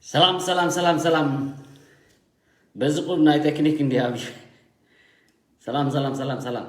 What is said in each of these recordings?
ሰላም ሰላም ሰላም ሰላም። በዚ ቁብ ናይ ቴክኒክ እንዲ ኣብዩ። ሰላም ሰላም ሰላም ሰላም።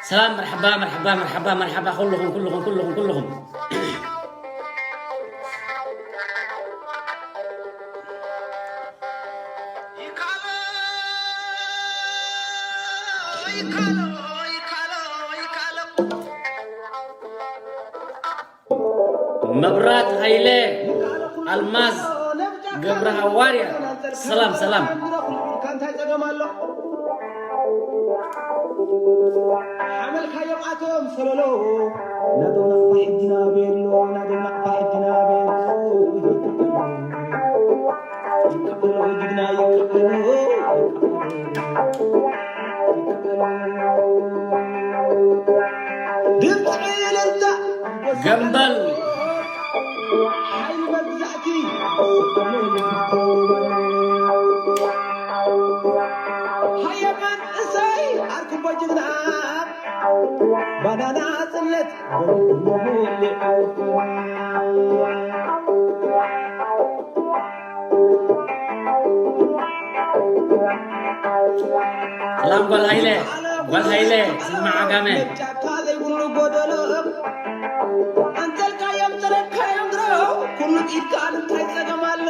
ሰላም፣ መርሓባ፣ መርሓባ፣ መርሓባ፣ መርሓባ፣ ኩልኹም፣ ኩልኹም፣ ኩልኹም፣ ኩልኹም። መብራት ሃይለ፣ ኣልማዝ ገብረ ሃዋርያ፣ ሰላም፣ ሰላም። ሓመልካዮም ኣቶም ሰለሎ፣ ናቶም ናቕፋ ሕጂ ናበይ ኣሎ? ናቶም ናቕፋ ሕጂ ናበይ ኣሎ? ይከኣሎ ጅግና፣ ይከኣሎ፣ ይከኣሎ። ድምፂ እልልታ ገምበል። ሓይሊ መግዛእቲ። ሃየ መንእሰይ ኣርክቦ ጅግና። ባናና ጽነት። ሰላም ጓል ሃይለ፣ ጓል ሃይለ፣ ስማዕ ዓጋመ። ጫካ ዘይብሉ ጎደሎ፣ ኣንተልካዮም ጽረግካዮም ድሮ፣ ኩሉ ኢድካ እንታይ ጸገም ኣሎ?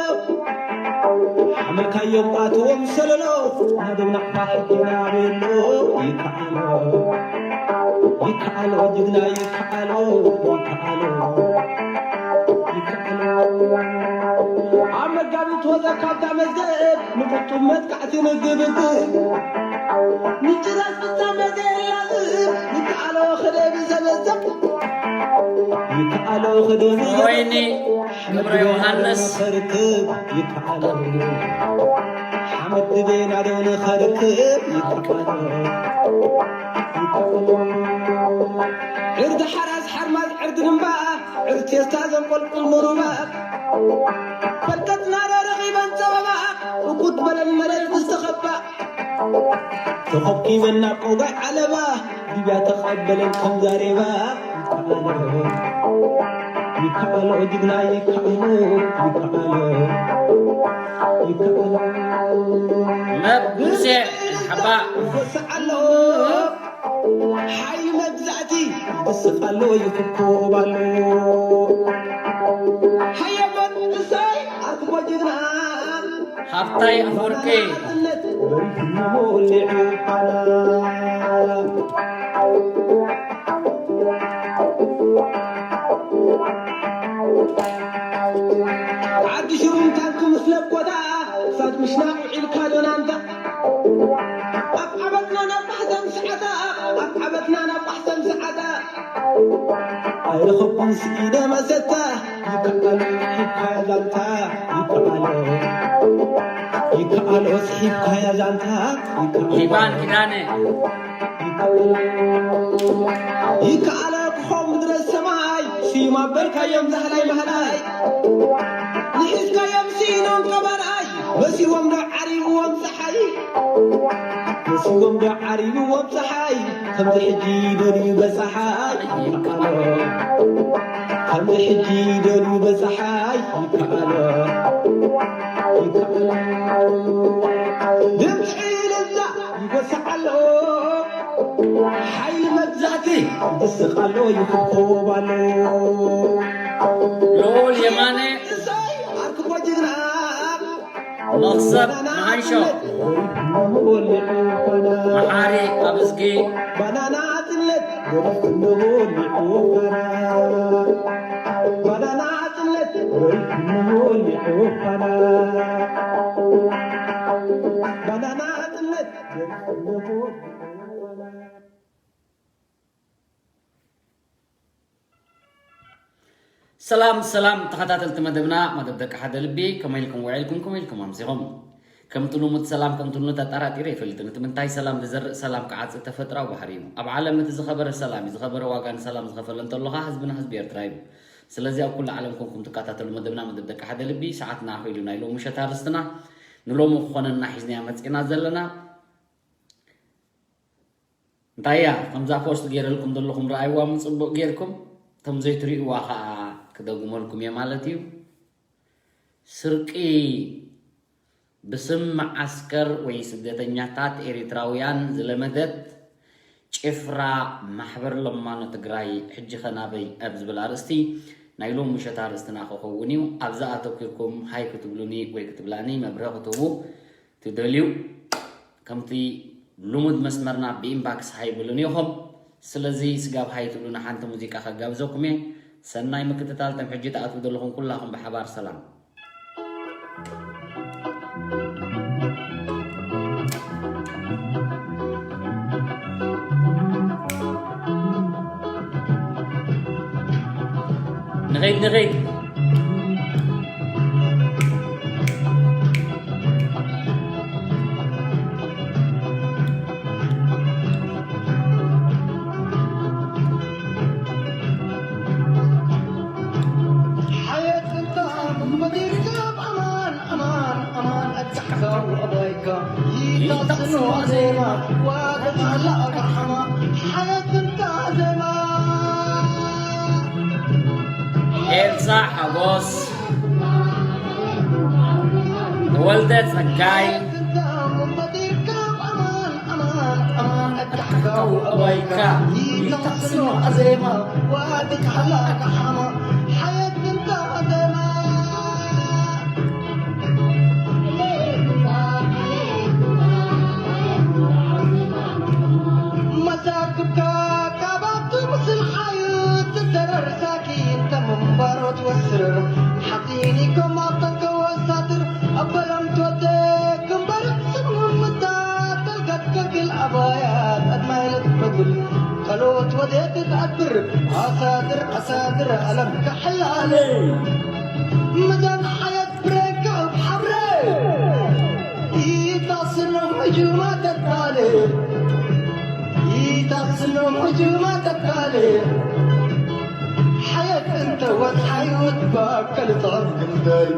ሓመልካዮም ኣትዎም ሰለሎ፣ ናዶም ናቕፋ ሕጂ ናበይ ኣሎ? ይከኣሎ፣ ይከኣሎ፣ ጅግና ይከኣሎ፣ ይከኣሎ። ኣብ መጋቢት ወጸ ካብታ መዝገብ ንቁጡብ መጥቃዕቲ ምግብግብ። ንጭራስ ፍጻመ ዘየላዝብ ይከኣሎ ክደብ ዘበዘብ። ይከኣሎ ክደብ ዘበዘብ። ወይኒ ገብረ ዮሃንስ። ኸርክብ ይከኣሎ። ሓመድ ድቤ ናዶ ንኸርክብ ይከኣሎ። ይከኣሎ። ዕርዲ ሓራስ ሓርማዝ ዕርዲ ድምባ። ዕርቴስታ ዘንቆልቁል ንሩባ። ፈልቀትና ዶ ረኺበን ጸበባ። እኩት በለን መሬት ምስ ተኸባ። ተኸብኪበን ናብ ቆጋይ ዓለባ። ሊብያ ተቐበለን ከም ዛሬባ። ይከኣሎ፣ ይከኣሎ ጅግና ይከኣሎ፣ ይከኣሎ፣ ይከኣሎ። መብ ሙሴ ሓባ። ይጎስዕ ኣሎ። ሓይሊ መግዛእቲ ይስቕ ኣሎ፣ ይኹብኩብ ኣሎ። ሃየ መንእሰይ ኣርክቦ ጅግና። ሃብታይ ኣፈወርቂ። ናጽነት በሪሁ ሞሊዑ ፋና። ዓዲ ሽሩም ታንኪ ምስ ለኮታ፣ እሳት ምሽናቕ ውዒልካ ዶ ናንታ? ኣብ ዓበትና ናብ ማሕዘን ሰዓታ፣ ኣብ ዓበትና ናብ ማሕዘን ሰዓታ። ኣይረኸብኩን ስኢነ መሰታ፣ ይከኣሎ፣ ይከኣሎ ዛንታ፣ ይከኣሎ፣ ይከኣሎ፣ ስሒብካያ ዛንታ፣ ይከኣሎ። ሄባን ኪዳነ። ይከኣሎ ክኾን ምድረ ሰማይ፣ ስዩም ኣበልካዮም ዛህላይ ማህላይ። ንሒዝካዮም ስኢኖም ቀባራይ፣ መሲዎም ዶ ዓሪብዎም ጸሓይ? መሲዎም ዶ ዓሪብዎም ጸሓይ? ከምዚ ሕጂ ደልዩ በጻሓይ ይከኣሎ። ከምዚ ሕጂ ደልዩ በጻሓይ ይከኣሎ። ይከኣሎ። ድምፂ እልልታ ይጎስዕ ኣሎ። ሓይሊ መግዛእቲ ይስቕ ኣሎ፣ ይኹብኩብ ኣሎ። ልኡል የማነ። እሰይ፣ ኣርክቦ ጅግና። መኽሰብ መሃይሾ። መሓሪ ኣብዝጊ። ባናና ጽነት። ባናና ጽነት። ባናና ጽነት። ሰላም ሰላም ተኸታተልቲ መደብና፣ መደብ ደቂ ሓደ ልቢ፣ ከመይ ኢልኩም ውዒልኩም፣ ከመይ ኢልኩም ኣምሲኹም? ከምቲ ልሙድ ሰላም ከምቲ ልሙድ ኣጠራጢረ ይፈልጥን። እቲ ምንታይ ሰላም ዝዘርእ ሰላም ክዓጽድ ተፈጥራዊ ባህሪ እዩ። ኣብ ዓለም እቲ ዝኸበረ ሰላም እዩ። ዝኸበረ ዋጋ ንሰላም ዝኸፈለ እንተሎ ኸኣ ህዝብና ህዝቢ ኤርትራ እዩ። ስለዚ ኣብ ኩሉ ዓለም ኮንኩም ትከታተሉ መደብና መደብ ደቂ ሓደ ልቢ ሰዓትና ኣኺሉ ናይ ሎሚ ምሸት ኣርእስትና ንሎሚ ክኾነና ሒዝናያ መጺእና ዘለና እንታይ እያ? ከምዛ ፖስት ገይረልኩም ዘለኹም ረኣይዋ ምጽቡቕ ጌርኩም፣ እቶም ዘይትርእይዋ ኸኣ ክደግመልኩም እየ ማለት እዩ። ስርቂ ብስም መዓስከር ወይ ስደተኛታት ኤሪትራውያን ዝለመደት ጭፍራ ማሕበር ለማኖ ትግራይ ሕጂ ኸ ናበይ ኣብ ዝብል ኣርእስቲ ናይ ሎም ምሸት ኣርእስትና ክኸውን እዩ። ኣብዛ ኣተኲርኩም ሃይ ክትብሉኒ ወይ ክትብላኒ መብርሂ ክትህቡ ትደልዩ ከምቲ ልሙድ መስመርና ብኢንባክስ ሃይ ብሉኒ ኢኹም። ስለዚ ስጋብ ሃይ ትብሉና ሓንቲ ሙዚቃ ከጋብዘኩም እየ። ሰናይ ምክትታል። ተም ሕጂ ትኣትዉ ዘለኹም ኩላኹም ብሓባር ሰላም። ንኸይድ ንኸይድ። ሓየት እንታ መዲርካ ኣማን ኣማን ኣማን ኣካሕካው ኣባይካ ይታስኖ ዜማ ዋደት ሓላ ኣጋሓማ ሓየት እንታ ዜማ ኤልሳ ሓጎስ፣ ተወልደ ጸጋይ፣ ኣማን ኣማን ኣማን ኣካሕካው ኣባይካ ይታስኖ ዜማ ዋደት ሓላ ኣጋሓማ ሓየት እንታ ዜማ መሳክብካ ካብ ኣብቲ ምስል ሓዩ ትደረር ሳኪን ተምንባሮ ትወስር ሓፂኒ ከም ኣብተን ከወሳትር ኣበለም ትወደ ግንበር ስምምታ ተልገት ከግል ኣባያት ኣድማይለት በግል ቀሎት ወዴት ትኣድር ኣሳድር ኣሳድር ኣለም ከሕላለ ምዛን ሓየት ብረካ ኣብ ሓብረ ይታስኖ ሕጁማ ተካለ ይታስኖ ሕጁማ ተካለ ሓየት እንተ ወትሓዩ ትባከል ጣፍ ግምደይ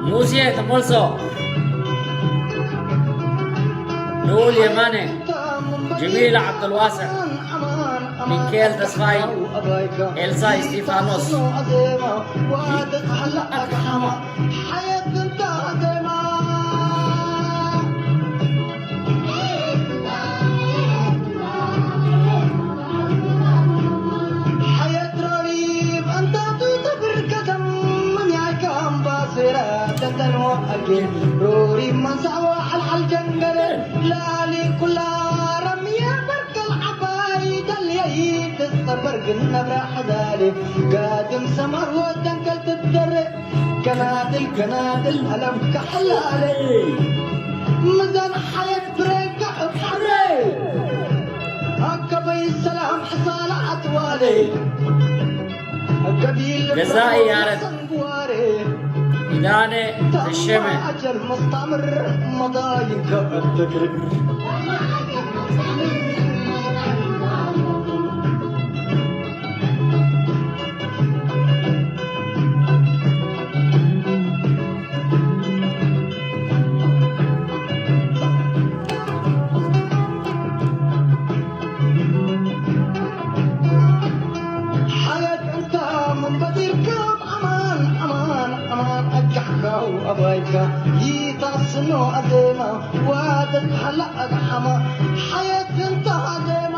ሙሴ ተሞልሶ፣ ልኡል የማነ፣ ጀሚል ዓብደልዋስዕ፣ ሚካኤል ተስፋይ፣ ኤልሳ እስጢፋኖስ። ሓየት ሮሪብ ኣንታቱ ተብር ከተም ምንያይካ ኣምባሴራ ተንተንዋ ኣጌ ሮሪብ መንሳዋ ሓልሓል ጀንገረ ላሊ ኩላ ረምየ በርከል ዓባይ ደልየይ ትሰበር ግን ነብራ ሓዛሌ ጋድም ሰማር ወደንከል ትደረ ገናድል ገናድል ኣለም ካሕላለ ምዛን ሓየት ብሬካ እብሓረ ኣከበይ ሰላም ሕሳላ ኣትዋለ ገቢል ገዛኢ ያረድ ሰንጉዋሬ ኪዳነ ተሸመ ኣጀል መስታምር መዳይንከ እብትግር ሓየት እንታ መንበዲርካ ኣማን ኣማን ኣማን ኣጋሕካው ኣባይካ ይታስኖ ኣዜማ ዋደት ሓላ ኣግሓማ ሓየት እንታ ኣዜማ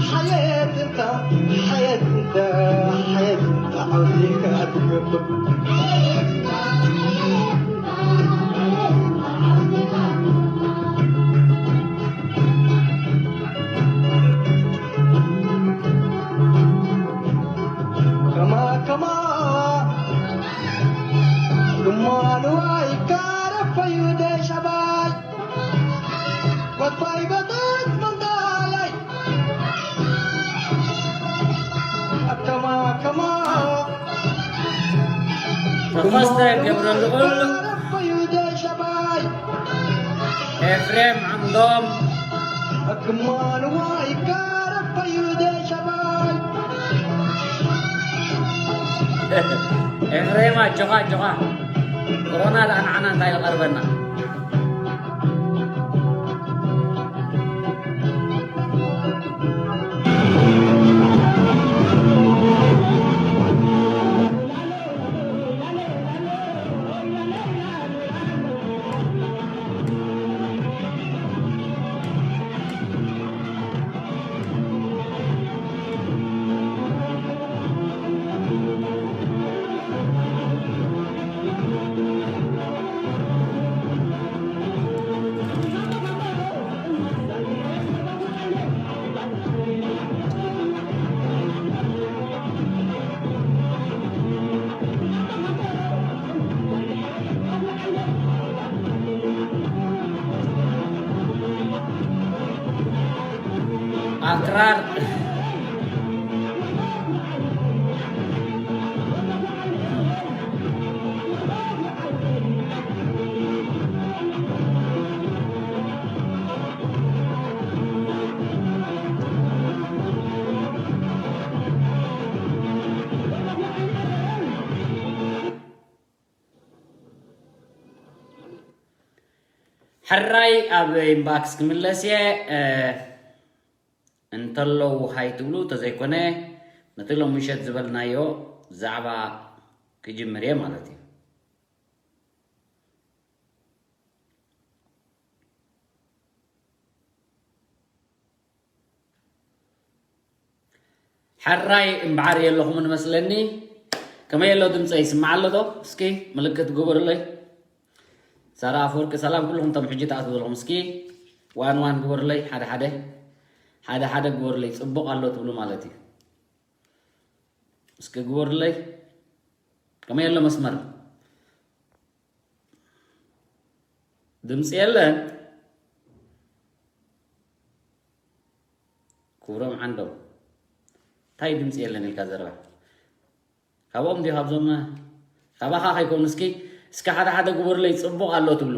ሓየት እንታ ሓየት እንታ ሓየት እንታ ዓውዲካ ኣትገብር ዋልዋይ ካረፈዩ ደሻባይ ወጥፋይ በጠት መንዳላይ ኣከማ ከማ ተኸስተ ገብረልዑል፣ ካረፈዩ ደሻባይ ኤፍሬም ዓምዶም፣ ኣከማ ንዋይ ካረፈዩ ደሻባይ ኤፍሬም ኣጆኻ ኣጆኻ፣ ኮሮና ደኣ ንዓና እንታይ ይቐርበና? ኣክራር ሕራይ ኣብ ኢንባክስ ክምለስ እየ። እንተለዉ ሃይ ትብሉ፣ ተዘይኮነ ነቲ ሎም ምሸት ዝበልናዮ ዛዕባ ክጅምር እየ ማለት እዩ። ሕራይ እምበዓር የለኹምን መስለኒ። ከመይ ኣሎ ድምፀይ? ይስማዕ ኣሎ ዶ? እስኪ ምልክት ግበሩለይ። ሳራ ኣፈወርቂ ሰላም ኩልኹም ቶም ሕጂ ትኣትዉ ዘለኹም፣ እስኪ ዋን ዋን ግበሩለይ። ሓደ ሓደ ሓደ ሓደ ግበሩለይ። ፅቡቕ ኣሎ ትብሉ ማለት እዩ። እስኪ ግበሩለይ። ከመይ ኣሎ መስመር? ድምፂ የለን። ክብሮም ዓንዶም፣ እንታይ ድምፂ የለን ኢልካ ዘረባ? ካብኦም ድዩ ካብዞም? ካባኻ ከይኮኑ። እስኪ እስኪ ሓደ ሓደ ግበሩለይ። ፅቡቕ ኣሎ ትብሉ?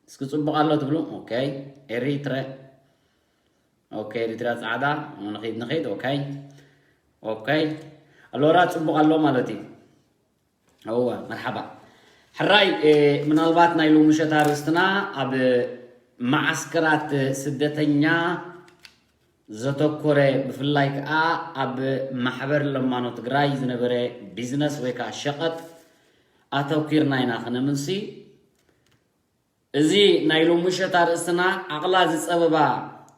እስኪ ፅቡቕ ኣሎ ትብሉ? ኦኬ። ኤሪትረ፣ ኦኬ። ኤሪትራ ፃዕዳ። ንኺድ ንኺድ። ኦኬ፣ ኦኬ። ኣሎራ ፅቡቕ ኣሎ ማለት እዩ። እወ፣ መርሓባ። ሕራይ፣ ምናልባት ናይ ሎሚ ምሸት ኣርእስትና ኣብ መዓስከራት ስደተኛ ዘተኮረ፣ ብፍላይ ከዓ ኣብ ማሕበር ለማኖ ትግራይ ዝነበረ ቢዝነስ ወይ ከዓ ሸቐጥ ኣተኪርና ኢና ክነምሲ። እዚ ናይ ሎሚ ምሸት ኣርእስትና ዓቕላ ዝፀበባ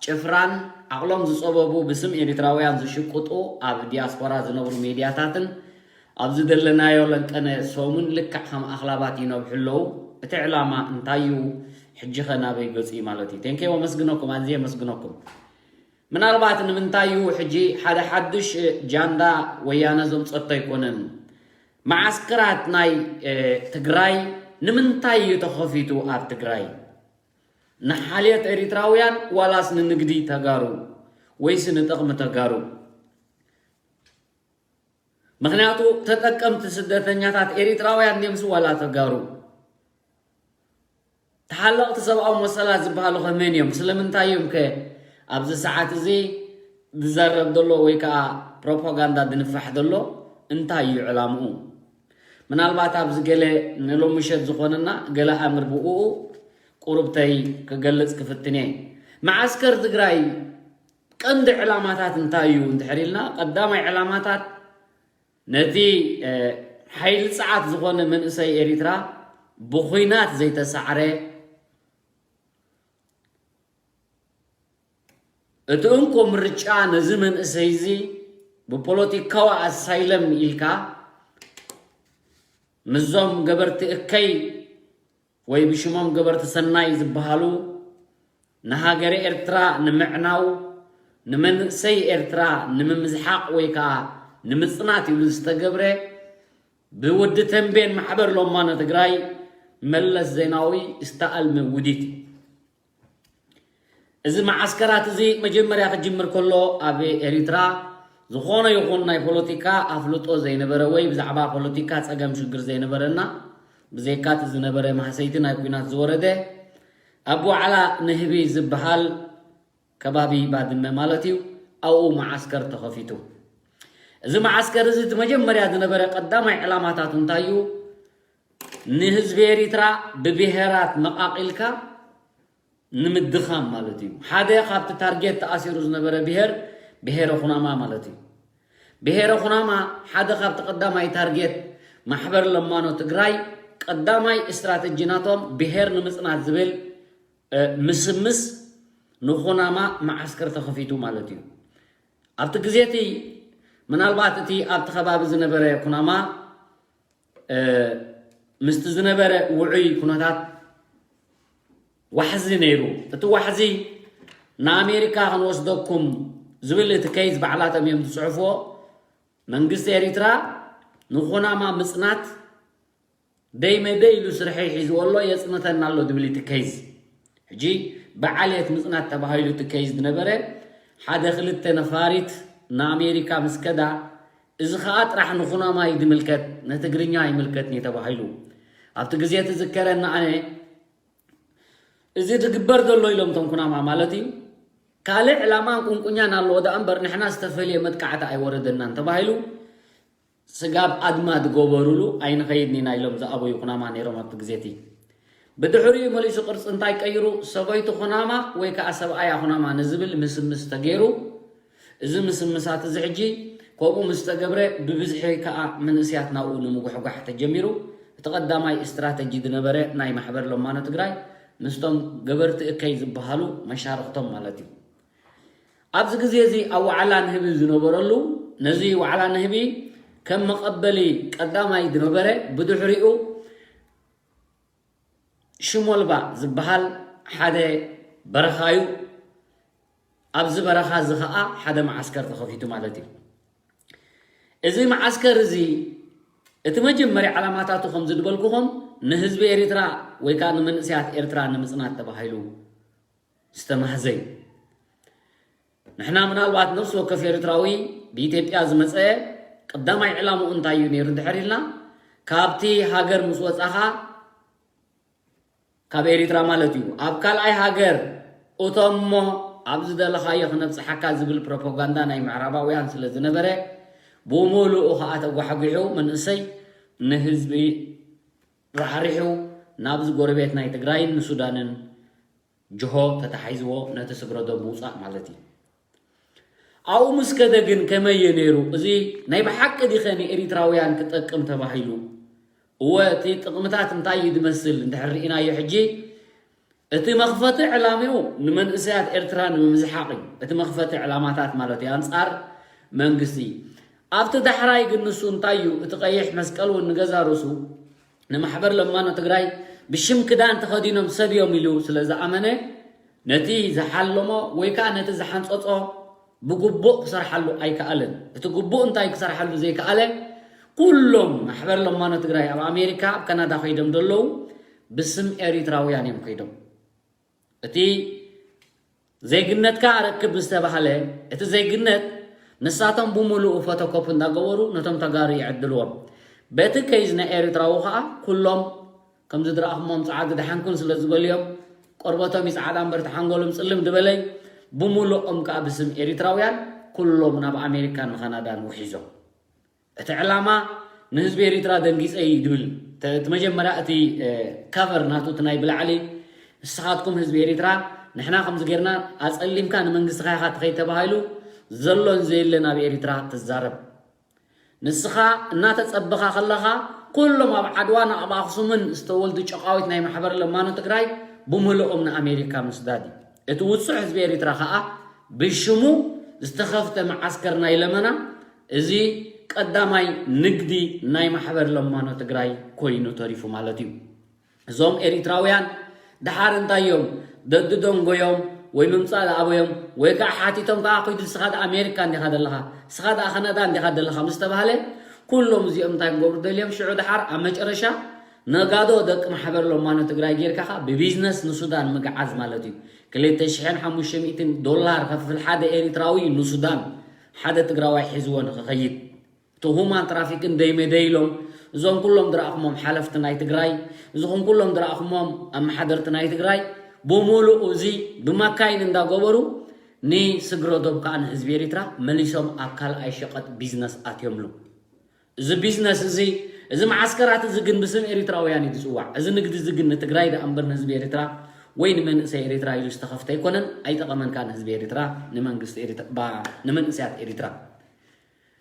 ጭፍራን ዓቕሎም ዝፀበቡ ብስም ኤሪትራውያን ዝሽቅጡ ኣብ ዲያስፖራ ዝነብሩ ሜድያታትን ኣብ ዝደለናዮ ለንቀነ ሰሙን ልክዕ ከም ኣኽላባት ይነብሑ ኣለዉ። እቲ ዕላማ እንታይ እዩ? ሕጂ ኸ ናበይ ገፁ እዩ ማለት እዩ? ቴንኬ፣ ኣመስግነኩም፣ ኣዝየ ኣመስግነኩም። ምናልባት ንምንታይ እዩ ሕጂ ሓደ ሓዱሽ ጃንዳ ወያነ ዘምፀቶ ኣይኮነን። መዓስከራት ናይ ትግራይ ንምንታይ እዩ ተኸፊቱ ኣብ ትግራይ? ንሓልየት ኤሪትራውያን ዋላስ ንንግዲ ተጋሩ ወይስ ንጥቕሚ ተጋሩ? ምኽንያቱ ተጠቀምቲ ስደተኛታት ኤሪትራውያን ድዮምስ ዋላ ተጋሩ? ተሓለቕቲ ሰብኣዊ መሰላት ዝበሃሉ ከ መን እዮም? ስለምንታይ እዮም ከ ኣብዚ ሰዓት እዚ ዝዛረብ ዘሎ ወይ ከዓ ፕሮፓጋንዳ ዝንፋሕ ዘሎ? እንታይ እዩ ዕላምኡ? ምናልባት ኣብዚ ገለ ንሎሚ ምሸት ዝኾነና ገለ ኣምር ብኡ ቁሩብተይ ክገልጽ ክፍትን እየ። መዓስከር ትግራይ ቀንዲ ዕላማታት እንታይ እዩ እንድሕር ኢልና፣ ቀዳማይ ዕላማታት ነቲ ሓይሊ ጸዓት ዝኾነ መንእሰይ ኤሪትራ ብኹናት ዘይተሳዕረ፣ እቲ እንኮ ምርጫ ነዚ መንእሰይ እዚ ብፖለቲካዊ ኣሳይለም ኢልካ ምስዞም ገበርቲ እከይ ወይ ብሽሞም ገበርቲ ሰናይ ዝበሃሉ ንሃገረ ኤርትራ ንምዕናው፣ ንመንእሰይ ኤርትራ ንምምዝሓቕ ወይ ከኣ ንምጽናት ኢሉ ዝተገብረ ብወዲ ተንቤን ማሕበር ለማኖ ትግራይ መለስ ዜናዊ ዝተኣልመ ውዲት እዩ። እዚ መዓስከራት እዚ መጀመርያ ክጅምር ከሎ ኣብ ኤሪትራ ዝኾነ ይኹን ናይ ፖለቲካ ኣፍልጦ ዘይነበረ ወይ ብዛዕባ ፖለቲካ ጸገም ሽግር ዘይነበረና ብዘይካቲ ዝነበረ ማህሰይቲ ናይ ኲናት ዝወረደ ኣብ ዋዕላ ንህቢ ዝበሃል ከባቢ ባድመ ማለት እዩ ኣብኡ መዓስከር ተኸፊቱ። እዚ መዓስከር እዚ እቲ መጀመርያ ዝነበረ ቀዳማይ ዕላማታቱ እንታይ እዩ? ንህዝቢ ኤሪትራ ብብሄራት መቓቒልካ ንምድኻም ማለት እዩ። ሓደ ካብቲ ታርጌት ተኣሲሩ ዝነበረ ብሄር ብሄረ ኩናማ ማለት እዩ። ብሄረ ኩናማ ሓደ ካብቲ ቀዳማይ ታርጌት ማሕበር ለማኖ ትግራይ ቀዳማይ ስትራተጂ ናቶም ብሄር ንምፅናት ዝብል ምስምስ ንኩናማ መዓስከር ተኸፊቱ ማለት እዩ። ኣብቲ ግዜ እቲ ምናልባት እቲ ኣብቲ ከባቢ ዝነበረ ኩናማ ምስቲ ዝነበረ ውዑይ ኩነታት ዋሕዚ ነይሩ። እቲ ዋሕዚ ንኣሜሪካ ክንወስደኩም ዝብል እቲ ከይዝ ባዕላቶም እዮም ዝፅሕፍዎ። መንግስቲ ኤሪትራ ንኩናማ ምፅናት ደይ መደይ ኢሉ ስርሐይ ሒዝዎ ኣሎ፣ የፅንተና ኣሎ ዝብል እቲ ከይዝ። ሕጂ ብዓልየት ምፅናት ተባሂሉ እቲ ከይዝ ዝነበረ ሓደ ክልተ ነፋሪት ንኣሜሪካ ምስ ከዳ እዚ ከዓ ጥራሕ ንኩናማ እዩ ዝምልከት፣ ንትግርኛ ኣይምልከትን እዩ ተባሂሉ። ኣብቲ ግዜ እቲ ዝከረኒ ኣነ እዚ ዝግበር ዘሎ ኢሎም እቶም ኩናማ ማለት እዩ ካልእ ዕላማን ቁንቁኛን ኣለዎ ደኣ እምበር ንሕና ዝተፈልየ መጥቃዕቲ ኣይወረደናን ተባሂሉ ስጋብ ኣድማ ዝገበሩሉ ኣይንኸይድን ኢና ኢሎም ዝኣበዩ ኩናማ ነይሮም ኣብቲ ግዜ እቲ። ብድሕሪኡ መሊሱ ቅርፂ እንታይ ቀይሩ ሰበይቱ ኩናማ ወይ ከዓ ሰብኣያ ኩናማ ንዝብል ምስምስ ተገይሩ እዚ ምስምሳት እዚ ሕጂ ከምኡ ምስ ተገብረ ብብዝሒ ከዓ መንእስያት ናብኡ ንምጉሕጓሕ ተጀሚሩ። እቲ ቀዳማይ ስትራተጂ ዝነበረ ናይ ማሕበር ለማኖ ትግራይ ምስቶም ገበርቲ እከይ ዝበሃሉ መሻርክቶም ማለት እዩ። ኣብዚ ግዜ እዚ ኣብ ዋዕላ ንህቢ ዝነበረሉ ነዚ ዋዕላ ንህቢ ከም መቐበሊ ቀዳማይ ዝነበረ ብድሕሪኡ ሽሞልባ ዝበሃል ሓደ በረኻ እዩ። ኣብዚ በረኻ እዚ ከዓ ሓደ መዓስከር ተኸፊቱ ማለት እዩ። እዚ መዓስከር እዚ እቲ መጀመርያ ዓላማታቱ ከም ዝድበልኩኹም ንህዝቢ ኤሪትራ ወይ ከዓ ንመንእሰያት ኤርትራ ንምፅናት ተባሂሉ ዝተማህዘ እዩ። ንሕና ምናልባት ነፍሲ ወከፍ ኤርትራዊ ብኢትዮጵያ ዝመፀ ቀዳማይ ዕላምኡ እንታይ እዩ ነይሩ እንድሕር ኢልና ካብቲ ሃገር ምስ ወፃኻ ካብ ኤሪትራ ማለት እዩ ኣብ ካልኣይ ሃገር እቶሞ ኣብ ዝደለኻዮ ክነብፅሓካ ዝብል ፕሮፓጋንዳ ናይ ምዕራባውያን ስለ ዝነበረ ብሙሉኡ ከዓ ተጓሕጒሑ መንእሰይ ንህዝቢ ራሕሪሑ ናብዚ ጎረቤት ናይ ትግራይን ንሱዳንን ጅሆ ተታሒዝዎ ነቲ ስግረዶ ምውፃእ ማለት እዩ። ኣብኡ ምስ ከደ ግን ከመየ ነይሩ? እዚ ናይ ብሓቂ ዲኸ ንኤሪትራውያን ክጠቅም ተባሂሉ? እወ እቲ ጥቕምታት እንታይ እዩ ዝመስል እንድሕር ርኢናዮ ሕጂ እቲ መኽፈቲ ዕላምኡ ንመንእሰያት ኤርትራ ንምምዝሓቕ እዩ። እቲ መኽፈቲ ዕላማታት ማለት እዩ ኣንጻር መንግስቲ። ኣብቲ ዳሕራይ ግን ንሱ እንታይ እዩ እቲ ቀይሕ መስቀል እውን ንገዛ ርእሱ ንማሕበር ለማኖ ትግራይ ብሽም ክዳን ተኸዲኖም ሰብ እዮም ኢሉ ስለ ዝኣመነ ነቲ ዝሓለሞ ወይ ከዓ ነቲ ዝሓንፀፆ ብግቡእ ክሰርሓሉ ኣይከኣለን። እቲ ግቡእ እንታይ ክሰርሓሉ ዘይከኣለ ኩሎም ማሕበር ለማኖ ትግራይ ኣብ ኣሜሪካ ኣብ ካናዳ ከይዶም ዘለዉ ብስም ኤሪትራውያን እዮም ከይዶም። እቲ ዜግነትካ ኣረክብ ዝተባህለ እቲ ዜግነት ንሳቶም ብምሉኡ ፎቶኮፕ እንዳገበሩ ነቶም ተጋሩ ይዕድልዎም። በቲ ከይዝ ናይ ኤርትራዊ ከዓ ኩሎም ከምዚ ዝረኣኹሞም ፃዓዱ ደሓንኩን ስለ ዝበልዮም ቆርበቶም ይፃዓዳ እምበር ተሓንጎሎም ፅልም ድበለይ ብምሉኦም ከዓ ብስም ኤሪትራውያን ኩሎም ናብ ኣሜሪካን ንካናዳን ውሒዞም። እቲ ዕላማ ንህዝቢ ኤሪትራ ደንጊፀ እዩ ድብል እቲ መጀመርያ እቲ ከቨር ናቱ እቲ ናይ ብላዕሊ ንስኻትኩም ህዝቢ ኤሪትራ ንሕና ከምዚ ጌርና ኣፀሊምካ ንመንግስትኻ ኢኻ ትኸይድ ተባሂሉ ዘሎን ዘየለን ኣብ ኤሪትራ ትዛረብ። ንስኻ እናተፀበኻ ከለኻ ኩሎም ኣብ ዓድዋን ኣብ ኣኽሱምን ዝተወልዱ ጨቓዊት ናይ ማሕበር ለማኖ ትግራይ ብምልኦም ንኣሜሪካ ምስዳድ እዩ። እቲ ውፁዕ ህዝቢ ኤሪትራ ከዓ ብሽሙ ዝተኸፍተ መዓስከር ናይ ለመና እዚ ቀዳማይ ንግዲ ናይ ማሕበር ለማኖ ትግራይ ኮይኑ ተሪፉ ማለት እዩ። እዞም ኤሪትራውያን ደሓር እንታይ እዮም ደድደንጎዮም ወይ ምምፃእ ዝኣበዮም ወይ ከዓ ሓቲቶም ከዓ፣ "ኮይዱ ንስኻ ደኣ ኣሜሪካ እንዲኻ ዘለኻ፣ ንስኻ ደኣ ካናዳ እንዲኻ ዘለኻ" ምስ ተባህለ፣ ኩሎም እዚኦም እንታይ ክገብሩ ደልዮም? ሽዑ ደሓር ኣብ መጨረሻ ነጋዶ ደቂ ማሕበር ሎማኖ ትግራይ ጌርካ ከዓ ብቢዝነስ ንሱዳን ምግዓዝ ማለት እዩ። ክልተ ሽሕን ሓሙሽተ ሚእትን ዶላር ከፍል ሓደ ኤሪትራዊ ንሱዳን፣ ሓደ ትግራዋይ ሒዝዎ ንክኸይድ። እቲ ሁማን ትራፊክን ደይመደይ ኢሎም፣ እዞም ኩሎም ዝረኣኹሞም ሓለፍቲ ናይ ትግራይ፣ እዚኹም ኩሎም ዝረኣኹሞም ኣመሓደርቲ ናይ ትግራይ፣ ብምሉኡ እዚ ብማካይን እንዳገበሩ ንስግረ ዶብ ከዓ ንህዝቢ ኤሪትራ መሊሶም ኣብ ካልኣይ ሸቐጥ ቢዝነስ ኣትዮምሉ። እዚ ቢዝነስ እዚ፣ እዚ መዓስከራት እዚ ግን ብስም ኤሪትራውያን እዩ ዝፅዋዕ። እዚ ንግዲ እዚ ግን ንትግራይ ደኣ እምበር ንህዝቢ ኤሪትራ ወይ ንመንእሰይ ኤሪትራ ኢሉ ዝተኸፍተ ኣይኮነን። ኣይጠቐመን ከዓ ንህዝቢ ኤሪትራ፣ ንመንግስቲ ኤሪትራ፣ ባ-፣ ንመንእሰያት ኤሪትራ።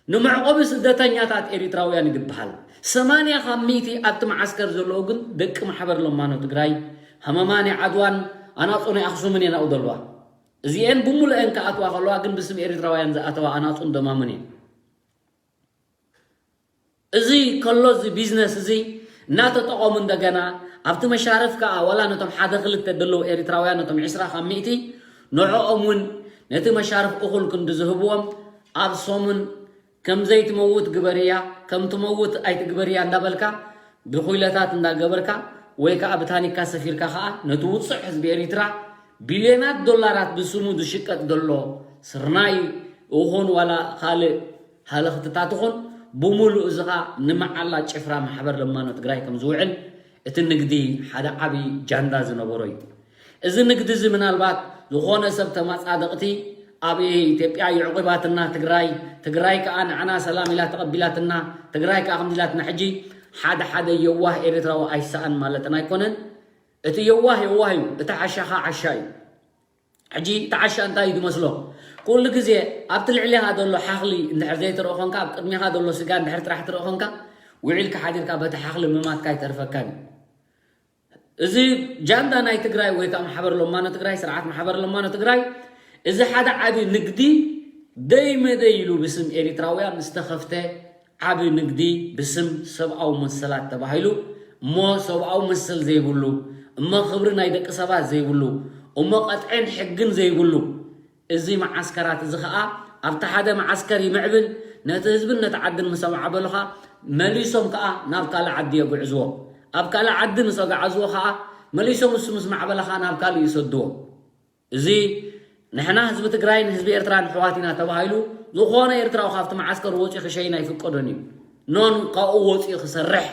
ንመዕቆቢ ስደተኛታት ኤሪትራውያን እዩ ዝበሃል። ሰማንያ ካብ ሚእቲ ኣብቲ መዓስከር ዘለዉ ግን ደቂ ማሕበር ሎማኖ ትግራይ፣ ሃመማ ናይ ዓድዋን ኣናጹ ናይ ኣኽሱምን እየን ኣብኡ ዘለዋ። እዚኤን ብምሉአን ክኣትዋ ከለዋ ግን ብስም ኤሪትራውያን ዝኣተዋ ኣናጹን ደማሙን እየን። እዚ ከሎ እዚ ቢዝነስ እዚ እናተጠቐሙ እንደገና ኣብቲ መሻርፍ ከዓ ዋላ ነቶም ሓደ ክልተ ዘለዉ ኤሪትራውያን ነቶም ዕስራ ካብ ሚእቲ ንዕኦም እውን ነቲ መሻርፍ እኹል ክንዲ ዝህብዎም ኣብ ሰሙን ከም ዘይትመውት ግበርያ፣ ከም ትመውት ኣይትግበርያ እንዳበልካ ብኩይለታት እንዳገበርካ ወይ ከዓ ብታኒካ ሰፊርካ ከዓ ነቲ ውፁዕ ህዝቢ ኤሪትራ ቢልዮናት ዶላራት ብስሙ ዝሽቀጥ ዘሎ ስርናይ ይኹን ዋላ ካልእ ሃለኽትታት ይኹን ብምሉእ እዚ ከዓ ንመዓላ ጭፍራ ማሕበር ለማኖ ትግራይ ከም ዝውዕል እቲ ንግዲ ሓደ ዓብዪ ጃንዳ ዝነበሮ እዩ። እዚ ንግዲ እዚ ምናልባት ዝኾነ ሰብ ተመፃደቕቲ ኣብ ኢትዮጵያ ይዕቑባትና ትግራይ፣ ትግራይ ከዓ ንዓና ሰላም ኢላ ተቐቢላትና፣ ትግራይ ከዓ ከምዚ ኢላትና ሕጂ ሓደ ሓደ የዋህ ኤርትራዊ ኣይሰኣን ማለትና ኣይኮነን። እቲ የዋህ የዋህ እዩ፣ እቲ ዓሻ ከዓ ዓሻ እዩ። ሕጂ እቲ ዓሻ እንታይ እዩ ዝመስሎ? ኩሉ ግዜ ኣብቲ ልዕሊኻ ዘሎ ሓኽሊ እንድሕር ዘይትርኢ ኮንካ፣ ኣብ ቅድሚኻ ዘሎ ስጋ እንድሕር ጥራሕ ትርኢ ኮንካ፣ ውዒልካ ሓዲርካ በቲ ሓኽሊ ምማትካ ኣይተርፈካን እዩ። እዚ ጃንዳ ናይ ትግራይ ወይ ከዓ ማሕበር ለማኖ ትግራይ፣ ስርዓት ማሕበር ለማኖ ትግራይ፣ እዚ ሓደ ዓቢ ንግዲ ደይ መደይ ኢሉ ብስም ኤሪትራውያን ዝተኸፍተ ዓቢ ንግዲ ብስም ሰብኣዊ መሰላት ተባሂሉ እሞ ሰብኣዊ መሰል ዘይብሉ እሞ ክብሪ ናይ ደቂ ሰባት ዘይብሉ እሞ ቀጥዕን ሕግን ዘይብሉ እዚ መዓስከራት እዚ ኸኣ ኣብቲ ሓደ መዓስከር ይምዕብል፣ ነቲ ህዝብን ነቲ ዓድን ምስ ኣማዕበሉኻ መሊሶም ከኣ ናብ ካልእ ዓዲ የጉዕዝዎ። ኣብ ካልእ ዓዲ ምስ ኣጓዓዝዎ ኸኣ መሊሶም እሱ ምስ ማዕበለኻ ናብ ካልእ ይሰድዎ። እዚ ንሕና ህዝቢ ትግራይን ህዝቢ ኤርትራን ኣሕዋት ኢና ተባሂሉ ዝኾነ ኤርትራዊ ካብቲ መዓስከር ወፂኡ ክሸይን ኣይፍቀዶን እዩ። ኖን ካብኡ ወፂኡ ክሰርሕ፣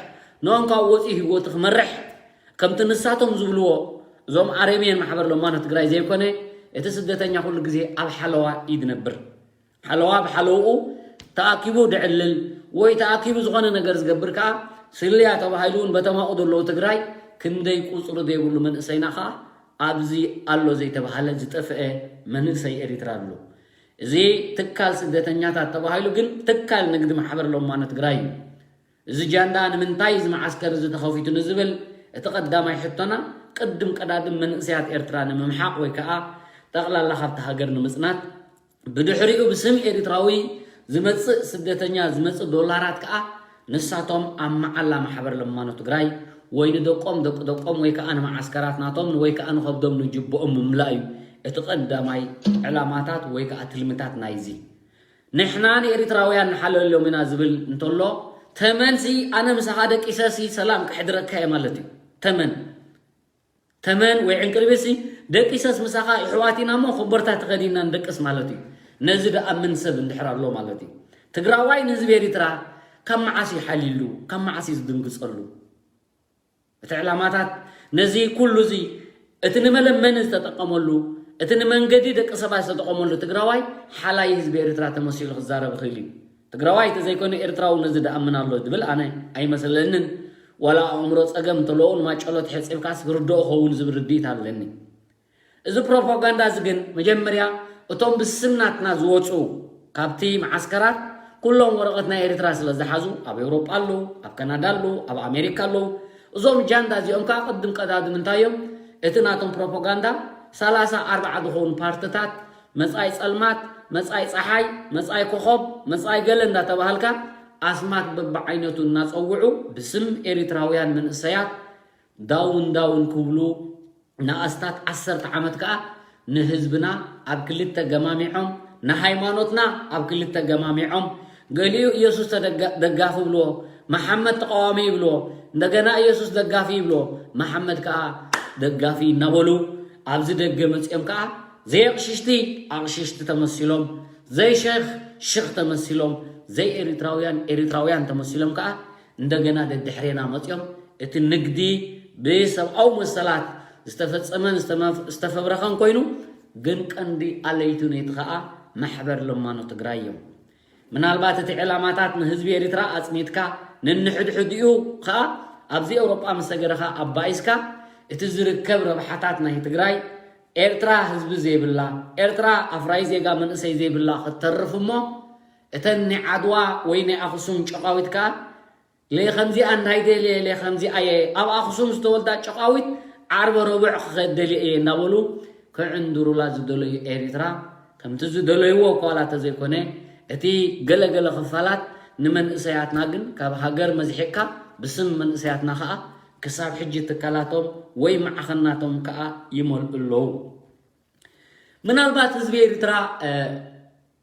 ኖን ካብኡ ወፂኡ ህይወቱ ክመርሕ ከምቲ ንሳቶም ዝብልዎ እዞም ኣረሜን ማሕበር ለማኖ ትግራይ ዘይኮነ እቲ ስደተኛ ኩሉ ግዜ ኣብ ሓለዋ እዩ ዝነብር። ሓለዋ ብሓለውኡ ተኣኪቡ ድዕልል ወይ ተኣኪቡ ዝኾነ ነገር ዝገብር ከዓ ስልያ ተባሂሉ እውን በተማኡ ዘለዉ ትግራይ ክንደይ ቁፅሪ ዘይብሉ መንእሰይና ከዓ ኣብዚ ኣሎ ዘይተባሃለ ዝጠፍአ መንእሰይ ኤሪትራ ኣሎ። እዚ ትካል ስደተኛታት ተባሂሉ ግን ትካል ንግዲ ማሕበር ለማኖ ትግራይ እዩ። እዚ ጃንዳ ንምንታይ እዚ መዓስከር እዚ ተኸፊቱ ንዝብል እቲ ቀዳማይ ሕቶና ቅድም ቀዳድም መንእሰያት ኤርትራ ንምምሓቕ ወይ ከዓ ጠቕላላ ካብቲ ሃገር ንምጽናት ብድሕሪኡ ብስም ኤሪትራዊ ዝመጽእ ስደተኛ ዝመጽእ ዶላራት ከዓ ንሳቶም ኣብ መዓላ ማሕበር ለማኖ ትግራይ ወይ ንደቆም ደቂ ደቆም ወይ ከዓ ንመዓስከራት ናቶም ወይ ከዓ ንኸብዶም ንጅብኦም ምምላእ እዩ እቲ ቀዳማይ ዕላማታት ወይ ከዓ ትልምታት ናይዚ። ንሕና ንኤሪትራውያን ንሓለሎም ኢና ዝብል እንተሎ ተመንሲ ኣነ ምሳኻ ደቂሰሲ ሰላም ክሕድረካ እየ ማለት እዩ። ተመን ተመን ወይ ዕንቅርቢሲ ደቂሰስ ምሳኻ ይሕዋት ኢና እሞ ኮቦርታ ተኸዲና ንደቅስ ማለት እዩ። ነዚ ደኣምን ሰብ እንድሕር ኣሎ ማለት እዩ። ትግራዋይ ንህዝቢ ኤሪትራ ካብ መዓስ እዩ ሓሊሉ ካብ መዓስ እዩ ዝድንግፀሉ? እቲ ዕላማታት ነዚ ኩሉ እዚ እቲ ንመለመኒ ዝተጠቀመሉ እቲ ንመንገዲ ደቂ ሰባት ዝተጠቀመሉ ትግራዋይ ሓላይ ህዝቢ ኤርትራ ተመሲሉ ክዛረብ ይኽእል እዩ። ትግራዋይ እንተዘይኮነ ኤርትራዊ ነዚ ደኣምን ኣሎ ዝብል ኣነ ኣይመስለንን። ዋላ ኣእምሮ ፀገም እንተለዎ ንማጨሎ ተሕፂብካስ ክርድኦ ኸውን ዝብል ርድኢት ኣለኒ። እዚ ፕሮፓጋንዳ እዚ ግን መጀመርያ እቶም ብስም ናትና ዝወፁ ካብቲ መዓስከራት ኩሎም ወረቐት ናይ ኤርትራ ስለ ዝሓዙ ኣብ ኤውሮጳ ኣለዉ፣ ኣብ ካናዳ ኣለዉ፣ ኣብ ኣሜሪካ ኣለዉ። እዞም ጃንዳ እዚኦም ከዓ ቅድም ቀዳድም እንታይ እዮም? እቲ ናቶም ፕሮፓጋንዳ ሰላሳ ኣርባዓ ዝኾኑ ፓርትታት መጻኢ ጸልማት፣ መጻኢ ጸሓይ፣ መጻኢ ኮኾብ፣ መጻኢ ገለ እንዳተባሃልካ ኣስማት በብዓይነቱ እናጸውዑ ብስም ኤሪትራውያን መንእሰያት ዳውን ዳውን ክብሉ ንኣስታት ዓሰርተ ዓመት ከኣ ንህዝብና ኣብ ክልተ ገማሚዖም፣ ንሃይማኖትና ኣብ ክልተ ገማሚዖም፣ ገሊኡ ኢየሱስ ተደጋ- ደጋፊ ይብልዎ፣ መሓመድ ተቃዋሚ ይብልዎ፣ እንደገና ኢየሱስ ደጋፊ ይብልዎ፣ መሓመድ ከዓ ደጋፊ እናበሉ ኣብዚ ደገ መፂኦም ከዓ ዘይኣቕሽሽቲ ኣቕሽሽቲ ተመሲሎም፣ ዘይሸኽ ሽኽ ተመሲሎም፣ ዘይኤሪትራውያን ኤሪትራውያን ተመሲሎም ከዓ እንደገና ደድሕሬና መፂኦም እቲ ንግዲ ብሰብኣዊ መሰላት ዝተፈፀመን ዝተመፍ- ዝተፈብረኸን ኮይኑ ግን ቀንዲ ኣለይቱ ነይቲ ከዓ ማሕበር ለማኖ ትግራይ እዮም። ምናልባት እቲ ዕላማታት ንህዝቢ ኤሪትራ ኣፅኒትካ ንንሕድሕዲኡ ከዓ ኣብዚ ኤውሮጳ ምስ ሰገርኻ ኣባኢስካ እቲ ዝርከብ ረብሓታት ናይ ትግራይ ኤርትራ ህዝቢ ዘይብላ ኤርትራ ኣፍራይ ዜጋ መንእሰይ ዘይብላ ክትተርፍ እሞ እተን ናይ ዓድዋ ወይ ናይ ኣኽሱም ጨቃዊት ከዓ ለይ ከምዚኣ እንታይ ደልየ ለይ ከምዚኣ እየ ኣብ ኣኽሱም ዝተወልዳ ጨቃዊት ዓርበ ረቡዕ ክኸድ ደልየ እየ እናበሉ ክዕንድሩላ ዝደለዩ ኤሪትራ ከምቲ ዝደለይዎ እኳ ዋላ ተዘይኮነ እቲ ገለገለ ክፋላት ንመንእሰያትና ግን ካብ ሃገር መዝሒቅካ ብስም መንእሰያትና ከዓ ክሳብ ሕጂ ትካላቶም ወይ ማዕኸናቶም ከዓ ይመልኡ ኣለዉ። ምናልባት ህዝቢ ኤርትራ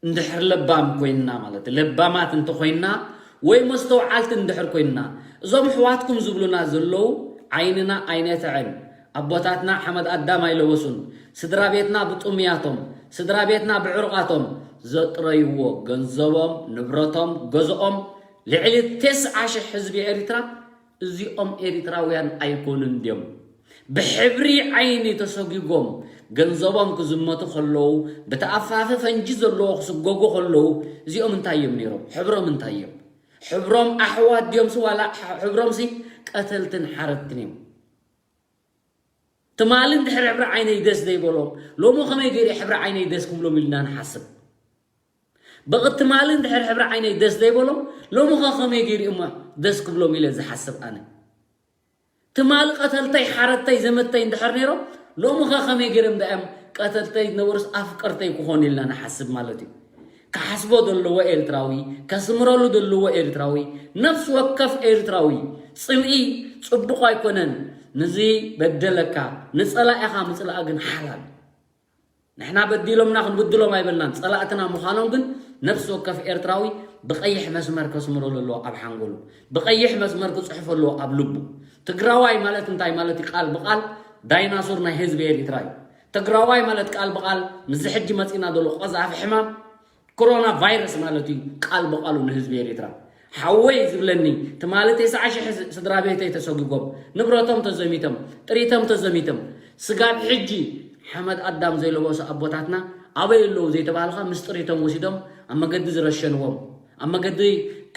እንድሕር ለባም ኮይንና ማለት ለባማት እንተኮይንና ወይ መስተውዓልቲ እንድሕር ኮይንና እዞም ሕዋትኩም ዝብሉና ዘለዉ ዓይንና ኣይነትዕን ኣቦታትና ሓመድ ኣዳም ኣይለበሱን ስድራ ቤትና ብጥሙያቶም ስድራ ቤትና ብዕሩቃቶም ዘጥረይዎ ገንዘቦም ንብረቶም ገዝኦም ልዕሊ ተስዓ ሽሕ ህዝቢ ኤርትራ እዚኦም ኤሪትራውያን ኣይኮኑን ድዮም? ብሕብሪ ዓይኒ ተሰጒጎም ገንዘቦም ክዝመቱ ከለዉ ብተኣፋፊ ፈንጂ ዘለዎ ክስጎጉ ከለዉ እዚኦም እንታይ እዮም ነይሮም? ሕብሮም እንታይ እዮም? ሕብሮም ኣሕዋት ድዮም ሲ ዋላ ሕብሮም ሲ ቀተልትን ሓረድትን እዮም? ትማሊ እንድሕር ሕብሪ ዓይነይ ደስ ዘይበሎም ሎሚ ከመይ ገይረ ሕብሪ ዓይነይ ደስ ክብሎም ኢልና ንሓስብ። በቒ ትማሊ እንድሕር ሕብሪ ዓይነይ ደስ ዘይበሎም ሎሚ ኸ ከመይ ገይሩ እሞ ደስ ክብሎም ኢለ ዝሓስብ ኣነ። ትማሊ ቀተልተይ ሓረድተይ ዘመድተይ እንድሕር ነይሮም ሎሚ ኸ ከመይ ገይሮም ዳእዮም ቀተልተይ ዝነበሩስ ኣፍቀርተይ ክኾኑ ኢልና ንሓስብ ማለት እዩ። ክሓስቦ ዘለዎ ኤርትራዊ ከስምረሉ ዘለዎ ኤርትራዊ ነፍሲ ወከፍ ኤርትራዊ ጽልኢ ጽቡቕ ኣይኮነን። ንዚ በደለካ ንጸላኢኻ ምጽላእ ግን ሓላል ንሕና በዲሎምና ክንብድሎም ኣይበልናን። ጸላእትና ምዃኖም ግን ነፍሲ ወከፍ ኤርትራዊ ብቐይሕ መስመር ከስምሮ ዘለዎ ኣብ ሓንጎሉ፣ ብቐይሕ መስመር ክጽሕፎ ኣለዎ ኣብ ልቡ። ትግራዋይ ማለት እንታይ ማለት እዩ? ቃል ብቃል ዳይናሱር ናይ ህዝቢ ኤሪትራ እዩ። ትግራዋይ ማለት ቃል ብቃል ምዚ ሕጂ መጺና ዘሎ ቆዛፊ ሕማም ኮሮና ቫይረስ ማለት እዩ ቃል ብቃሉ ንህዝቢ ኤሪትራ። ሓወይ ዝብለኒ ትማሊ ተስዓ ሽሕ ስድራ ቤተይ ተሰጒጎም ንብረቶም ተዘሚቶም ጥሪቶም ተዘሚቶም ስጋብ ሕጂ ሓመድ ኣዳም ዘይለበሱ ኣቦታትና ኣበይ ኣለዉ ዘይተባህልኻ ምስ ጥሪቶም ወሲዶም ኣብ መገዲ ዝረሸንዎም ኣብ መገዲ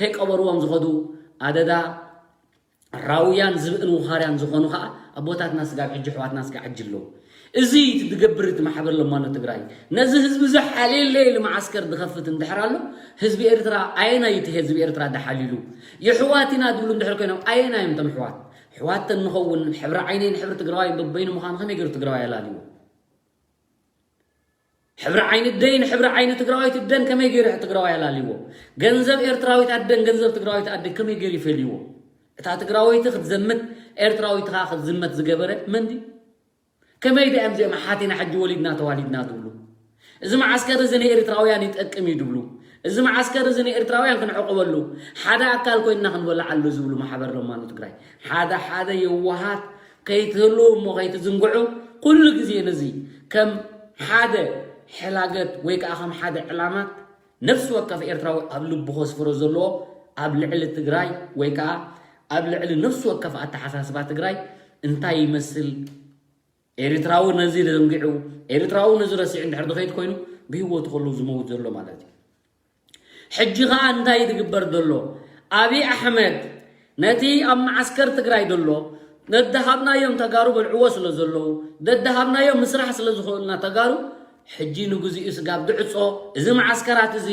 ከይቀበርዎም ዝኸዱ ኣደዳ ራውያን ዝብእን ውኻርያን ዝኾኑ ከዓ ኣቦታትና ስጋብ ሕጂ ኣሕዋትና ስጋብ ሕጂ ኣለዉ። እዚ እቲ ዝገብር እቲ ማሕበር ለማኖ ትግራይ ነዚ ህዝቢ እዚ ሓልየለይ ኢሉ መዓስከር ዝኸፍት እንድሕር ኣሎ ህዝቢ ኤርትራ ኣየናይ እቲ ህዝቢ ኤርትራ ደሓሊሉ የሕዋት ኢና ዝብሉ እንድሕር ኮይኖም ኣየናይ እዮም እቶም ኣሕዋት ኣሕዋት ተንኸውን ሕብሪ ዓይነይ ንሕብሪ ትግራዋይ በበይኑ ምዃኑ ከመይ ገይሩ ትግራዋይ ኣላልዎ ሕብሪ ዓይኒ ደይን ሕብሪ ዓይኒ ትግራዋይት ደን ከመይ ገይሩ ትግራዋይ ኣላልዎ ገንዘብ ኤርትራዊት ኣደን ገንዘብ ትግራዋይት ኣደ ከመይ ገይሩ ይፈልይዎ እታ ትግራወይቲ ክትዘምት ኤርትራዊት ኸዓ ክትዝመት ዝገበረ መን ድዩ ከመይ ድዮም እዚኦም ኣሓቲና ሕጂ ወሊድና ተዋሊድና ዝብሉ እዚ መዓስከር እዚ ንኤርትራውያን ይጠቅም እዩ ድብሉ እዚ መዓስከር እዚ ንኤርትራውያን ክንዕቁበሉ ሓደ ኣካል ኮይንና ክንበልዓሉ ዝብሉ ማሕበር ለማኖ ትግራይ ሓደ ሓደ የዋሃት ከይትህልዉ እሞ ከይትዝንግዑ ኩሉ ግዜ ነዚ ከም ሓደ ሕላገት ወይ ከዓ ከም ሓደ ዕላማት ነፍሲ ወከፍ ኤርትራዊ ኣብ ልቡ ከስፍሮ ዘለዎ ኣብ ልዕሊ ትግራይ ወይ ከዓ ኣብ ልዕሊ ነፍሲ ወከፍ ኣተሓሳስባ ትግራይ እንታይ ይመስል ኤሪትራዊ ነዚ ዘንጊዑ ኤሪትራዊ ነዚ ረሲዑ እንድሕር ዝኸይድ ኮይኑ ብህይወቱ ከለዉ ዝመውት ዘሎ ማለት እዩ ሕጂ ኸኣ እንታይ ዝግበር ዘሎ ኣብይ ኣሕመድ ነቲ ኣብ መዓስከር ትግራይ ዘሎ ደድሃብናዮም ተጋሩ በልዕዎ ስለ ዘለዉ ደድሃብናዮም ምስራሕ ስለ ዝኽእሉና ተጋሩ ሕጂ ንግዚኡ ስጋብ ድዕጾ እዚ መዓስከራት እዚ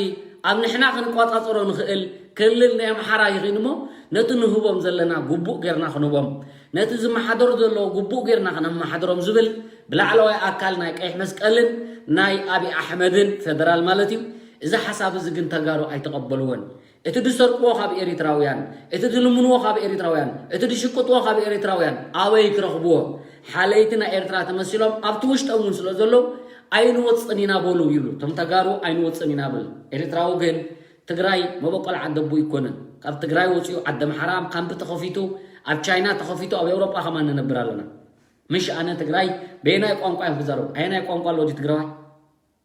ኣብ ንሕና ክንቆጻጸሮ ንኽእል ክልል ናይ ኣምሓራ ይኽእል እሞ ነቲ ንህቦም ዘለና ግቡእ ጌርና ክንቦም ነቲ ዝመሓደሩ ዘለዉ ግቡእ ጌርና ክነመሓድሮም ዝብል ብላዕለዋይ ኣካል ናይ ቀይሕ መስቀልን ናይ ኣብይ ኣሕመድን ፌደራል ማለት እዩ። እዚ ሓሳብ እዚ ግን ተጋሩ ኣይተቐበልዎን። እቲ ዝሰርቅዎ ካብ ኤሪትራውያን፣ እቲ ዝልምንዎ ካብ ኤሪትራውያን፣ እቲ ዝሽቅጥዎ ካብ ኤሪትራውያን ኣበይ ክረኽብዎ? ሓለይቲ ናይ ኤርትራ ተመሲሎም ኣብቲ ውሽጦም እውን ስለ ዘለዉ ኣይንወፅን ኢና በሉ ይብሉ። እቶም ተጋሩ ኣይንወፅን ኢና በሉ። ኤርትራዊ ግን ትግራይ መበቆል ዓደቡ ኣይኮነን። ካብ ትግራይ ወፂኡ ዓዲ ኣምሓራ ካምፕ ተኸፊቱ፣ ኣብ ቻይና ተኸፊቱ፣ ኣብ ኤውሮጳ ከማን ንነብር ኣለና። ምሽ ኣነ ትግራይ በየናይ ቋንቋ እዮም ክዛረቡ? ኣየናይ ቋንቋ ኣሎ ድዩ ትግራዋይ?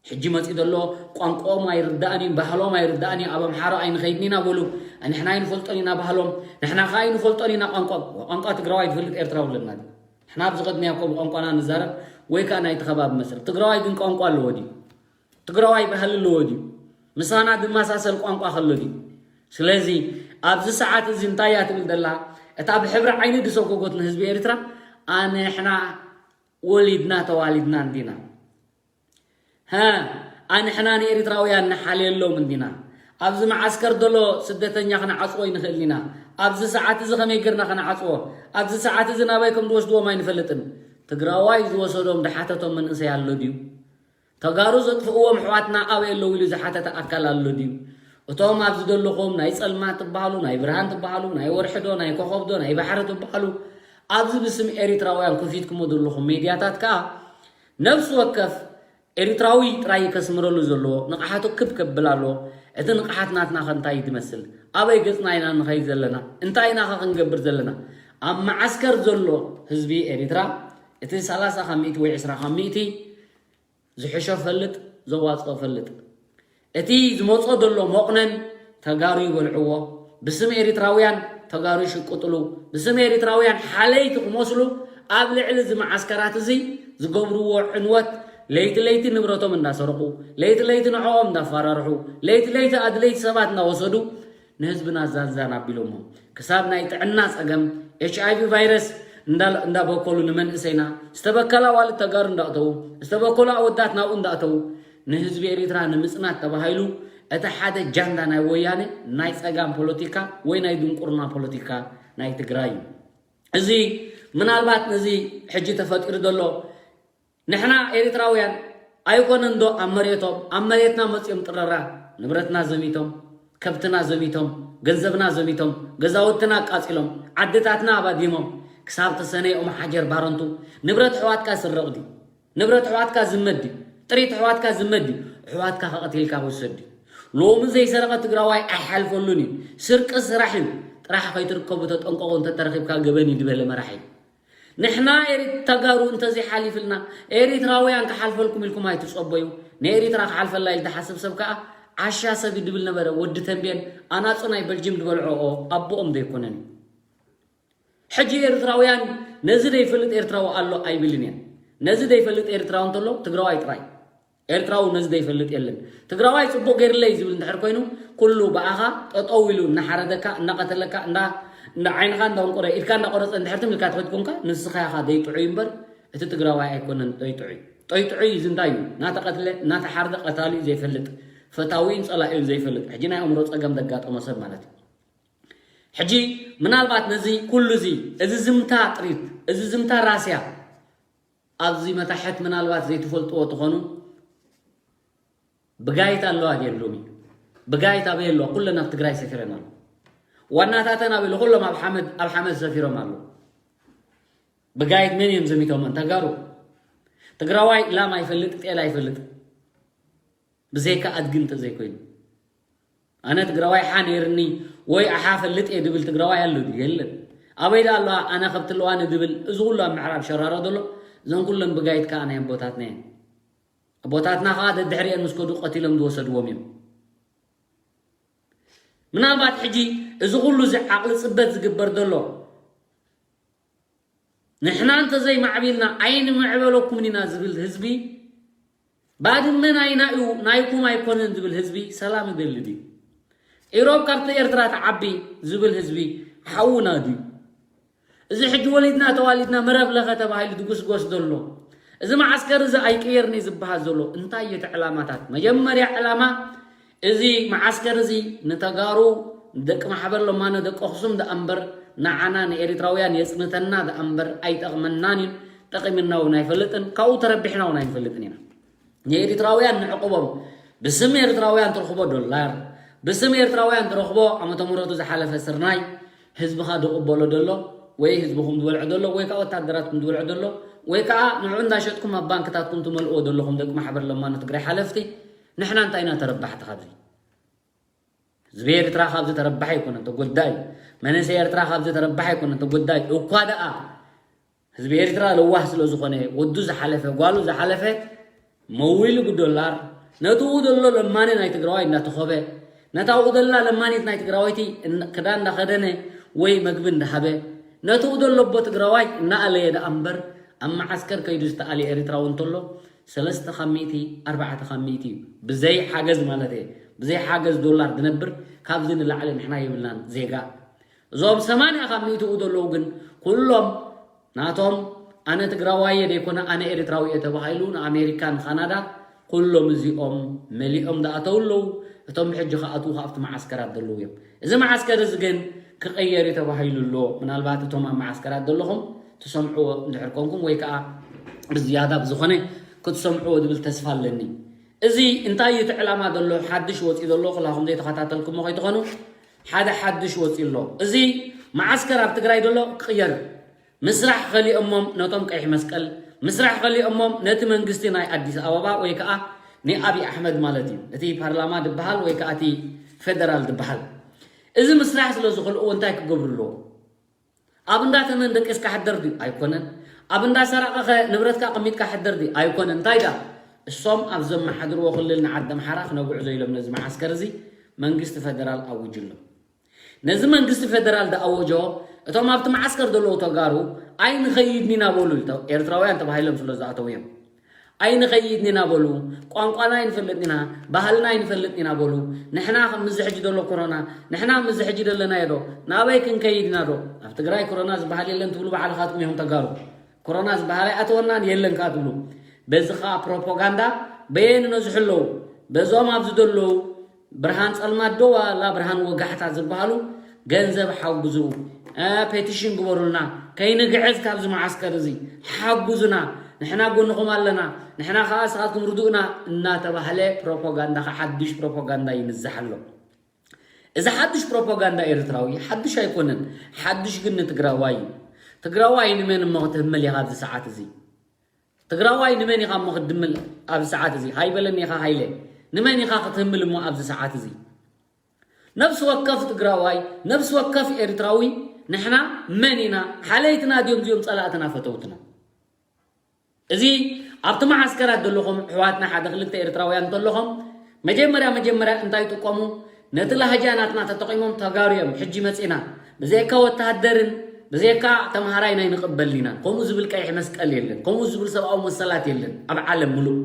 ሕጂ መፂኡ ዘሎ ቋንቋኦም ኣይርዳእን እዩ፣ ባህሎም ኣይርዳእን እዩ፣ ኣብ ኣምሓራ ኣይንኸይድን ኢና በሉ። ንሕና ኣይንፈልጦን ኢና ባህሎም፣ ንሕና ከዓ ኣይንፈልጦን ኢና ቋንቋ። ቋንቋ ትግራዋይ ትፈልጥ ኤርትራዊ ኣለና ድዩ? ንሕና ኣብዚ ቅድሚያ እኮ ብቋንቋና ንዛረብ ወይ ከዓ ናይቲ ከባቢ መስል። ትግራዋይ ግን ቋንቋ ኣለዎ ድዩ? ትግራዋይ ባህሊ ኣለዎ ድዩ? ምሳና ዝመሳሰል ቋንቋ ከሎ ድዩ? ስለዚ ኣብዚ ሰዓት እዚ እንታይ እያ ትብል ዘላ? እታ ብሕብሪ ዓይኒ ዝሰጎጎት ንህዝቢ ኤርትራ ኣንሕና ወሊድና ተዋሊድና እንዲና። ሃ ኣንሕና ንኤርትራውያን ንሓልየሎም እንዲና። ኣብዚ መዓስከር ዘሎ ስደተኛ ክንዓጽዎ ይንኽእል ኢና። ኣብዚ ሰዓት እዚ ከመይ ጌርና ክንዓጽዎ? ኣብዚ ሰዓት እዚ ናባይ ከም ዝወስድዎም ኣይንፈልጥን። ትግራዋይ ዝወሰዶም ድሓተቶም መንእሰይ ኣሎ ድዩ? ተጋሩ ዘጥፍእዎም ኣሕዋትና ኣበይ ኣለዉ ኢሉ ዝሓተተ ኣካል ኣሎ ድዩ? እቶም ኣብዚ ዘለኹም ናይ ጸልማት ትበሃሉ፣ ናይ ብርሃን ትበሃሉ፣ ናይ ወርሒ ዶ፣ ናይ ኮኸብ ዶ፣ ናይ ባሕሪ ትበሃሉ፣ ኣብዚ ብስም ኤሪትራውያን ከፊትኩሞ ዘለኹም ሜድያታት ከኣ ነፍሲ ወከፍ ኤሪትራዊ ጥራይ ከስምረሉ ዘለዎ ንቕሓቱ ክብ ከብል ኣለዎ። እቲ ንቕሓት ናትና ከ እንታይ እዩ ዝመስል? ኣበይ ገጽና ኢና ንኸይድ ዘለና? እንታይ ኢና ከ ክንገብር ዘለና? ኣብ መዓስከር ዘሎ ህዝቢ ኤሪትራ እቲ ሰላሳ ካብ ሚእቲ ወይ ዕስራ ካብ ሚእቲ ዝሕሾ ፈልጥ፣ ዘዋፅኦ ፈልጥ። እቲ ዝመፆ ዘሎ መቑነን ተጋሩ ይበልዕዎ፣ ብስም ኤሪትራውያን ተጋሩ ይሽቅጥሉ፣ ብስም ኤሪትራውያን ሓለይቲ ክመስሉ ኣብ ልዕሊ እዚ መዓስከራት እዚ ዝገብርዎ ዕንወት፣ ለይቲ ለይቲ ንብረቶም እንዳሰረቑ፣ ለይቲ ለይቲ ንዕኦም እንዳፈራርሑ፣ ለይቲ ለይቲ ኣድለይቲ ሰባት እንዳወሰዱ ንህዝብና ዛንዛን ኣቢሎሞ። ክሳብ ናይ ጥዕና ጸገም ኤች ኣይ ቪ ቫይረስ እንዳ- እንዳበከሉ ንመንእሰይና፣ ዝተበከላ ኣዋልድ ተጋሩ እንዳእተዉ፣ ዝተበከሉ ኣወዳት ናብኡ እንዳእተዉ፣ ንህዝቢ ኤሪትራ ንምጽናት ተባሂሉ እቲ ሓደ ጃንዳ ናይ ወያነ ናይ ጸጋም ፖለቲካ ወይ ናይ ድንቁርና ፖለቲካ ናይ ትግራይ እዩ። እዚ ምናልባት ነዚ ሕጂ ተፈጢሩ ዘሎ ንሕና ኤሪትራውያን ኣይኮነን ዶ ኣብ መሬቶም፣ ኣብ መሬትና መጺኦም ጥረራ ንብረትና ዘሚቶም፣ ከብትና ዘሚቶም፣ ገንዘብና ዘሚቶም፣ ገዛውትና ኣቃጺሎም፣ ዓድታትና ኣባዲሞም፣ ክሳብ ተሰነይ ኦም ሓጀር ባረንቱ ንብረት ኣሕዋትካ ዝስረቕ ድዩ? ንብረት ኣሕዋትካ ዝመት ድዩ? ጥሪት ኣሕዋትካ ዝመት ድዩ? ኣሕዋትካ ከቐቲልካ ውሰድ ድዩ? ሎሚ ዘይሰረቐ ትግራዋይ ኣይሓልፈሉን እዩ። ስርቂ ስራሕ እዩ። ጥራሕ ከይትርከቡ ተጠንቀቑ፣ እንተተረኺብካ ገበን እዩ ዝበለ መራሒ። ንሕና ኤሪ- ተጋሩ እንተዘይሓሊፍልና ኤሪትራውያን ክሓልፈልኩም ኢልኩም ኣይትጸበዩ። ንኤሪትራ ክሓልፈላ ኢሉ ዝሓስብ ሰብ ከኣ ዓሻ ሰብ እዩ ድብል ነበረ። ወዲ ተንቤን ኣናጹ ናይ በልጅም ዝበልዖኦ ኣቦኦም ዘይኮነን እዩ። ሕጂ ኤርትራውያን ነዚ ዘይፈልጥ ኤርትራዊ ኣሎ ኣይብልን እየ። ነዚ ዘይፈልጥ ኤርትራዊ እንተሎ ትግራዋይ ጥራይ። ኤርትራዊ ነዚ ዘይፈልጥ የለን። ትግራዋይ ጽቡቕ ገይርለይ ዝብል እንድሕር ኮይኑ ኩሉ ብኣኻ ጠጠው ኢሉ እናሓረደካ እናቐተለካ እንዳ እንዳ ዓይንኻ እንዳንቆረ ኢድካ እንዳቆረጸ እንድሕር ትም ኢልካ ትኸድ ኮንካ ንስኻ ኢኻ ዘይጥዑይ እምበር እቲ ትግራዋይ ኣይኮነን ጠይጥዑይ። ጠይጥዑይ እዚ እንታይ እዩ? እናተቐትለ እናተሓርደ ቀታሊኡ ዘይፈልጥ፣ ፈታዊኡን ጸላኢኡን ዘይፈልጥ፣ ሕጂ ናይ ኣእምሮ ጸገም ዘጋጠሞ ሰብ ማለት እዩ። ሕጂ ምናልባት ነዚ ኩሉ እዚ እዚ ዝምታ ጥሪት እዚ ዝምታ ራስያ ኣብዚ መታሕት ምናልባት ዘይትፈልጥዎ ትኾኑ። ብጋይት ኣለዋ ድየን ሎሚ? ብጋይት ኣበይ ኣለዋ? ኩለን ኣብ ትግራይ ሰፊረን ኣለዋ። ዋናታተን ኣበይ ኣለዋ? ኩሎም ኣብ ሓመድ ኣብ ሓመድ ሰፊሮም ኣለዉ። ብጋይት መን እዮም ዘሚቶመን? ተጋሩ። ትግራዋይ ላም ኣይፈልጥ ጤል ኣይፈልጥ ብዘይካ ኣድጊ እንተዘይኮይኑ። ኣነ ትግራዋይ ሓ ነይርኒ ወይ ኣሓ ፈልጥ እየ ድብል ትግራዋይ ኣሎ ድዩ? የለን። ኣበይ ደኣ ኣለዋ ኣነ ከብቲ ኣለዋኒ ድብል? እዚ ኩሉ ኣብ ምዕራብ ሸራሮ ዘሎ እዘን ኩለን ብጋይት ከኣ ናይ ኣቦታትና እየን። ኣቦታትና ከኣ ደድሕሪአን ምስ ከዱ ቀቲሎም ዝወሰድዎም እዮም። ምናልባት ሕጂ እዚ ኩሉ እዚ ዓቕሊ ፅበት ዝግበር ዘሎ ንሕና እንተዘይማዕቢልና ኣይንምዕበለኩምን ኢና ዝብል ህዝቢ፣ ባድመ ናይና እዩ ናይኩም ኣይኮነን ዝብል ህዝቢ ሰላም ይደሊ ድዩ? ኢሮብ ካብቲ ኤርትራ ትዓቢ ዝብል ህዝቢ ሓውና ድዩ? እዚ ሕጂ ወሊድና ተዋሊድና መረብ ለኸ ተባሂሉ ዝጉስጎስ ዘሎ እዚ መዓስከር እዚ ኣይቅየርን እዩ ዝበሃል ዘሎ እንታይ እዩ እቲ ዕላማታት? መጀመርያ ዕላማ እዚ መዓስከር እዚ ንተጋሩ ደቂ ማሕበር ለማነ ደቂ ኣኽሱም ደኣ እምበር ንዓና ንኤሪትራውያን የጽንተና ደኣ እምበር ኣይጠቕመናን እዩ። ጠቒምና እውን ኣይፈልጥን፣ ካብኡ ተረቢሕና እውን ኣይንፈልጥን ኢና። ንኤሪትራውያን ንዕቕቦም። ብስም ኤሪትራውያን ትረኽቦ ዶላር፣ ብስም ኤሪትራውያን ትረኽቦ ዓመተ ምሕረቱ ዝሓለፈ ስርናይ ህዝብኻ ዝቕበሎ ዘሎ ወይ ህዝብኹም ዝበልዖ ዘሎ ወይ ከዓ ወታደራትኩም ዝበልዖ ዘሎ ወይ ከዓ ንዑ እንዳሸጥኩም ኣብ ባንክታትኩም ትመልእዎ ዘለኹም ደቂ ማሕበር ለማኖ ትግራይ ሓለፍቲ፣ ንሕና እንታይ ኢና ተረባሕቲ ካብዚ? ህዝቢ ኤርትራ ካብዚ ተረባሕ ኣይኮነን፣ ተጎዳኢ። መንእሰይ ኤርትራ ካብዚ ተረባሕ ኣይኮነን፣ ተጎዳኢ። እኳ ደኣ ህዝቢ ኤርትራ ለዋህ ስለ ዝኾነ፣ ወዱ ዝሓለፈ፣ ጓሉ ዝሓለፈ መዊሉ ብዶላር ነትኡ ዘሎ ለማኒ ናይ ትግራዋይ እንዳተኾበ፣ ነታኡ ዘላ ለማኒት ናይ ትግራወይቲ እን-፣ ክዳን እንዳኸደነ ወይ መግቢ እንዳሃበ፣ ነትኡ ዘሎ ኣቦ ትግራዋይ እናኣለየ ደኣ እምበር፣ ኣብ መዓስከር ከይዱ ዝተኣልየ ኤርትራዊ እንተሎ፣ ሰለስተ ካብ ሚእቲ፣ ኣርባዕተ ካብ ሚእቲ እዩ። ብዘይ ሓገዝ ማለት እየ። ብዘይ ሓገዝ ዶላር ዝነብር ካብዚ ንላዕሊ ንሕና የብልናን ዜጋ። እዞም ሰማንያ ካብ ሚእትኡ ዘለዉ ግን ኩሎም ናቶም ኣነ ትግራዋይ እየ ዘይኮነ ኣነ ኤርትራዊ እየ ተባሂሉ ንኣሜሪካ ንካናዳ ኩሎም እዚኦም መሊኦም ዝኣተው ኣለዉ። እቶም ብሕጂ ክኣትዉ ኣብቲ መዓስከራት ዘለዉ እዮም። እዚ መዓስከር እዚ ግን ክቕየር እዩ ተባሂሉ ኣሎ። ምናልባት እቶም ኣብ መዓስከራት ዘለኹም ትሰምዕዎ እንድሕር ኮንኩም ወይ ከዓ ብዝያዳ ብዝኾነ ክትሰምዕዎ ዝብል ተስፋ ኣለኒ። እዚ እንታይ እዩ እቲ ዕላማ ዘሎ ሓድሽ ወፂኡ ዘሎ ኩላኹም ዘይተኸታተልኩሞ ከይትኾኑ ሓደ ሓድሽ ወፂኡ ኣሎ። እዚ መዓስከር ኣብ ትግራይ ዘሎ ክቕየር ምስራሕ ከሊኦሞም ነቶም ቀይሕ መስቀል ምስራሕ ከሊኦሞም ነቲ መንግስቲ ናይ ኣዲስ ኣበባ ወይ ከዓ ናይ ኣብይ ኣሕመድ ማለት እዩ። እቲ ፓርላማ ዝበሃል ወይ ከዓ እቲ ፌደራል ዝበሃል እዚ ምስራሕ ስለ ዝኽልእዎ እንታይ ክገብሩ ኣለዎ? ኣብ እንዳ ተመን ደቂስካ ሕደር ድዩ? ኣይኮነን። ኣብ እንዳ ሰራቐኸ ንብረትካ ኣቐሚጥካ ሕደር ድዩ? ኣይኮነን። እንታይ ደኣ እሶም ኣብ ዘመሓድርዎ ክልል ንዓዲ ኣምሓራ ክነጉዕዞ ኢሎም ነዚ መዓስከር እዚ መንግስቲ ፌደራል ኣውጅሎም። ነዚ መንግስቲ ፌደራል ዝኣወጆ እቶም ኣብቲ መዓስከር ዘለዉ ተጋሩ ኣይንኸይድን ኢና በሉ። ኤርትራውያን ተባሂሎም ስለ ዝኣተዉ እዮም። ኣይንኸይድን ኢና በሉ። ቋንቋና ኣይንፈልጥን ኢና፣ ባህልና ኣይንፈልጥን ኢና በሉ። ንሕና ከም ምዚ ሕጂ ዘሎ ኮሮና፣ ንሕና ምዚ ሕጂ ዘለናዮ ዶ ናበይ ክንከይድ ኢና ዶ? ኣብ ትግራይ ኮሮና ዝበሃል የለን ትብሉ ባዕልኻትኩም ኢኹም ተጋሩ። ኮሮና ዝበሃል ኣይኣተወናን የለን ከኣ ትብሉ። በዚ ከኣ ፕሮፓጋንዳ በየን ነዝሑ ኣለዉ? በዞም ኣብዚ ዘለዉ ብርሃን ጸልማት ዶ ዋላ ብርሃን ወጋሕታ ዝበሃሉ ገንዘብ ሓግዙ፣ እ፣ ፔቲሽን ግበሩልና፣ ከይንግዕዝ ካብዚ መዓስከር እዚ ሓግዙና፣ ንሕና ጎንኹም ኣለና፣ ንሕና ከኣ ንስኻትኩም ርድኡና እናተባህለ ፕሮፓጋንዳ ከኣ ሓድሽ ፕሮፓጋንዳ ይንዛሕ ኣሎ። እዚ ሓድሽ ፕሮፓጋንዳ ኤርትራዊ ሓድሽ ኣይኮነን። ሓድሽ ግን ንትግራዋይ እዩ። ትግራዋይ ንመን እሞ ክትህምል ኢኻ ኣብዚ ሰዓት እዚ? ትግራዋይ ንመን ኢኻ እሞ ክትድምል ኣብዚ ሰዓት እዚ? ሃይበለኒ ኢኻ ሃይለ። ንመን ኢኻ ክትህምል እሞ ኣብዚ ሰዓት እዚ? ነፍሲ ወከፍ ትግራዋይ፣ ነፍሲ ወከፍ ኤርትራዊ ንሕና መን ኢና? ሓለይትና ድዮም እዚኦም ጸላእትና ፈተውትና? እዚ ኣብቲ መዓስከራት ዘለኹም ኣሕዋትና ሓደ ክልተ ኤርትራውያን እንተለኹም መጀመርያ መጀመርያ እንታይ ጥቀሙ? ነቲ ላህጃ ናትና ተጠቒሞም ተጋሩ እዮም ሕጂ መጺና ብዘይካ ወተሃደርን ብዘይካ ተምሃራይ ናይ ንቕበል ኢና። ከምኡ ዝብል ቀይሕ መስቀል የለን። ከምኡ ዝብል ሰብኣዊ መሰላት የለን ኣብ ዓለም ምሉእ።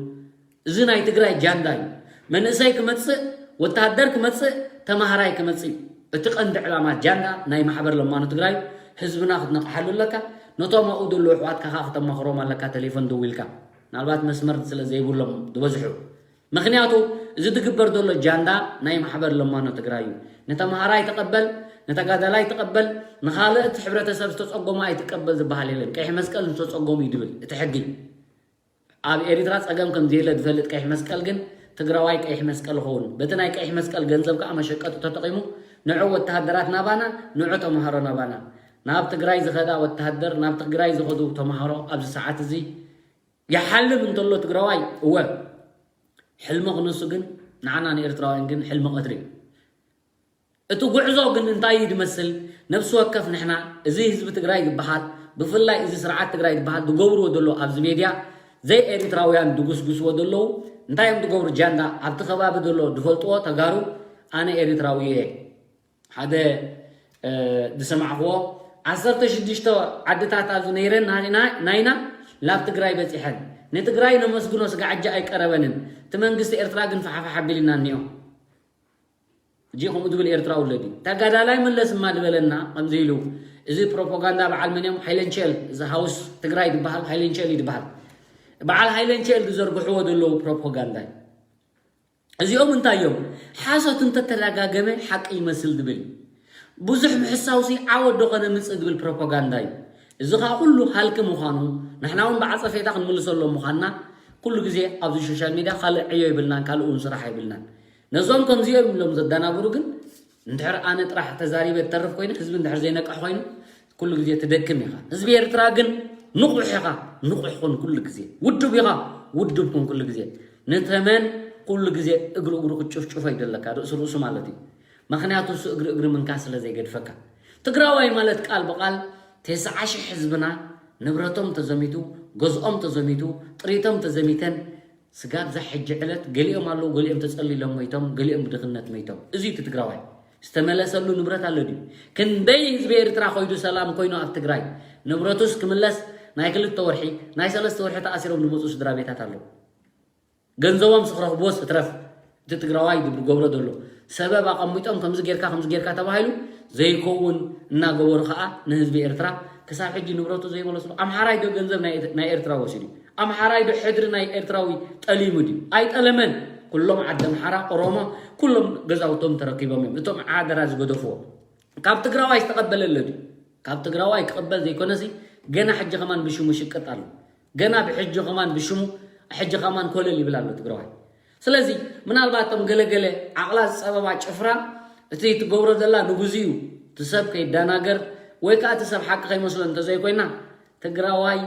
እዚ ናይ ትግራይ ጃንዳ እዩ። መንእሰይ ክመጽእ፣ ወተሃደር ክመጽእ፣ ተማሃራይ ክመጽእ እዩ። እቲ ቀንዲ ዕላማ ጃንዳ ናይ ማሕበር ለማኖ ትግራይ ህዝብና ክትነቕሓሉ ኣለካ። ነቶም ኣብኡ ዘለዉ ኣሕዋትካ ከዓ ክተማኽሮም ኣለካ። ቴሌፎን ደዊልካ ምናልባት መስመር ስለ ዘይብሎም ዝበዝሑ። ምክንያቱ እዚ ዝግበር ዘሎ ጃንዳ ናይ ማሕበር ለማኖ ትግራይ እዩ። ንተምሃራይ ተቐበል፣ ንተጋዳላይ ተቐበል፣ ንኻልእ እቲ ሕብረተሰብ ዝተፀጎመ ኣይትቀበል ዝበሃል የለን። ቀይሕ መስቀል ንዝተፀጎሙ እዩ ዝብል እቲ ሕጊ። ኣብ ኤሪትራ ጸገም ከም ዘየለ ዝፈልጥ ቀይሕ መስቀል ግን ትግራዋይ ቀይሕ መስቀል ይኸውን። በቲ ናይ ቀይሕ መስቀል ገንዘብ ከኣ መሸቀጢ ተጠቒሙ ንዑ ወተሃደራት ናባና፣ ንዑ ተምሃሮ ናባና። ናብ ትግራይ ዝኸዳ ወተሃደር፣ ናብ ትግራይ ዝኸዱ ተምሃሮ ኣብዚ ሰዓት እዚ ይሓልም እንተሎ ትግራዋይ እወ ሕልሚ ክንሱ ግን ንዓና ንኤርትራውያን ግን ሕልሚ ቀትሪ እዩ። እቲ ጉዕዞ ግን እንታይ እዩ ዝመስል? ነብሲ ወከፍ ንሕና እዚ ህዝቢ ትግራይ ዝበሃል ብፍላይ እዚ ስርዓት ትግራይ ዝበሃል ዝገብርዎ ዘሎ ኣብዚ ሜድያ ዘይ ኤሪትራውያን ዝጉስጉስዎ ዘለዉ እንታይ እዮም ዝገብሩ? ጃንዳ ኣብቲ ከባቢ ዘሎ ዝፈልጥዎ ተጋሩ ኣነ ኤሪትራዊ እየ ሓደ ዝሰማዕክዎ ዓሰርተ ሽዱሽተ ዓድታት ኣብዚ ነይረን ናይና ናብ ትግራይ በፂሐን ንትግራይ ነመስግኖ ስጋዕጃ ኣይቀረበንን እቲ መንግስቲ ኤርትራ ግን ፋሓፋሕ ኣቢልናኒዮ። እጂ ከምኡ ዝብል ኤርትራዊ ኣሎ ድዩ? ተጋዳላይ መለስ እማ ዝበለና ከምዚ ኢሉ፣ እዚ ፕሮፓጋንዳ በዓል መን እዮም? ሃይለንቸል፣ እዚ ሃውስ ትግራይ ዝበሃል ሃይለንቸል እዩ ዝበሃል። በዓል ሃይለንቸል ዝዘርግሕዎ ዘለዉ ፕሮፓጋንዳ እዩ። እዚኦም እንታይ እዮም? ሓሶት እንተተደጋገመ ሓቂ ይመስል ዝብል እዩ። ብዙሕ ምሕሳውሲ ዓወት ዶ ከነምፅእ ዝብል ፕሮፓጋንዳ እዩ። እዚ ከዓ ኩሉ ሃልኪ ምዃኑ ንሕና እውን ብዓፀፌታ ክንምልሰሎም ምዃንና ኩሉ ግዜ ኣብዚ ሶሻል ሚድያ ካልእ ዕዮ የብልናን፣ ካልእ እውን ስራሕ የብልናን። ነዞም ከምዚኦም ኢሎም ዘደናግሩ ግን እንድሕር ኣነ ጥራሕ ተዛሪበ እተርፍ ኮይነ ህዝቢ እንድሕር ዘይነቅሕ ኮይኑ ኩሉ ግዜ ትደክም ኢኻ። ህዝቢ ኤርትራ ግን ንቑሕ ኢኻ፣ ንቑሕ ኩን ኩሉ ግዜ። ውዱብ ኢኻ፣ ውዱብ ኩን ኩሉ ግዜ። ንተመን ኩሉ ግዜ እግሪ እግሩ ክጭፍጭፎ ይደለካ፣ ርእሱ ርእሱ ማለት እዩ። ምኽንያቱ እሱ እግሪ እግሪ ምንካ ስለ ዘይገድፈካ። ትግራዋይ ማለት ቃል ብቃል ተስዓ ሺሕ ህዝብና ንብረቶም ተዘሚቱ፣ ገዝኦም ተዘሚቱ፣ ጥሪቶም ተዘሚተን ስጋብ እዛ ሕጂ ዕለት ገሊኦም ኣለዉ፣ ገሊኦም ተጸሊሎም መይቶም፣ ገሊኦም ብድኽነት መይቶም። እዚ እቲ ትግራዋይ ዝተመለሰሉ ንብረት ኣሎ ድዩ? ክንደይ ህዝቢ ኤርትራ ኮይዱ ሰላም ኮይኑ ኣብ ትግራይ ንብረቱስ ክምለስ ናይ ክልተ ወርሒ ናይ ሰለስተ ወርሒ ተኣሲሮም ዝመፁ ስድራ ቤታት ኣለዉ። ገንዘቦም ስኽረኽብዎስ እትረፍ እቲ ትግራዋይ ዝገብሮ ዘሎ ሰበብ ኣቐሚጦም ከምዚ ጌርካ ከምዚ ጌርካ ተባሂሉ ዘይከውን እናገበሩ ከዓ ንህዝቢ ኤርትራ ክሳብ ሕጂ ንብረቱ ዘይመለስሉ። ኣምሓራይ ዶ ገንዘብ ናይ ኤርትራ ወሲዱ? ኣምሓራይ ዶ ሕድሪ ናይ ኤርትራዊ ጠሊሙ ድዩ? ኣይጠለመን። ኩሎም ዓዲ ኣምሓራ፣ ኦሮሞ፣ ኩሎም ገዛውቶም ተረኪቦም እዮም። እቶም ሓደራ ዝገደፍዎ ካብ ትግራዋይ ዝተቐበለ ኣሎ ድዩ? ካብ ትግራዋይ ክቕበል ዘይኮነሲ ገና ሕጂ ከማን ብሽሙ ሽቅጥ ኣሎ። ገና ብሕጂ ከማን ብሽሙ ሕጂ ከማን ኮለል ይብል ኣሎ ትግራዋይ። ስለዚ ምናልባት እቶም ገለገለ ዓቕላ ዝፀበባ ጭፍራ እቲ ትገብሮ ዘላ ንግዜኡ እቲ ሰብ ከይደናገር ወይ ከዓ እቲ ሰብ ሓቂ ከይመስሎ እንተዘይኮይና ትግራዋይ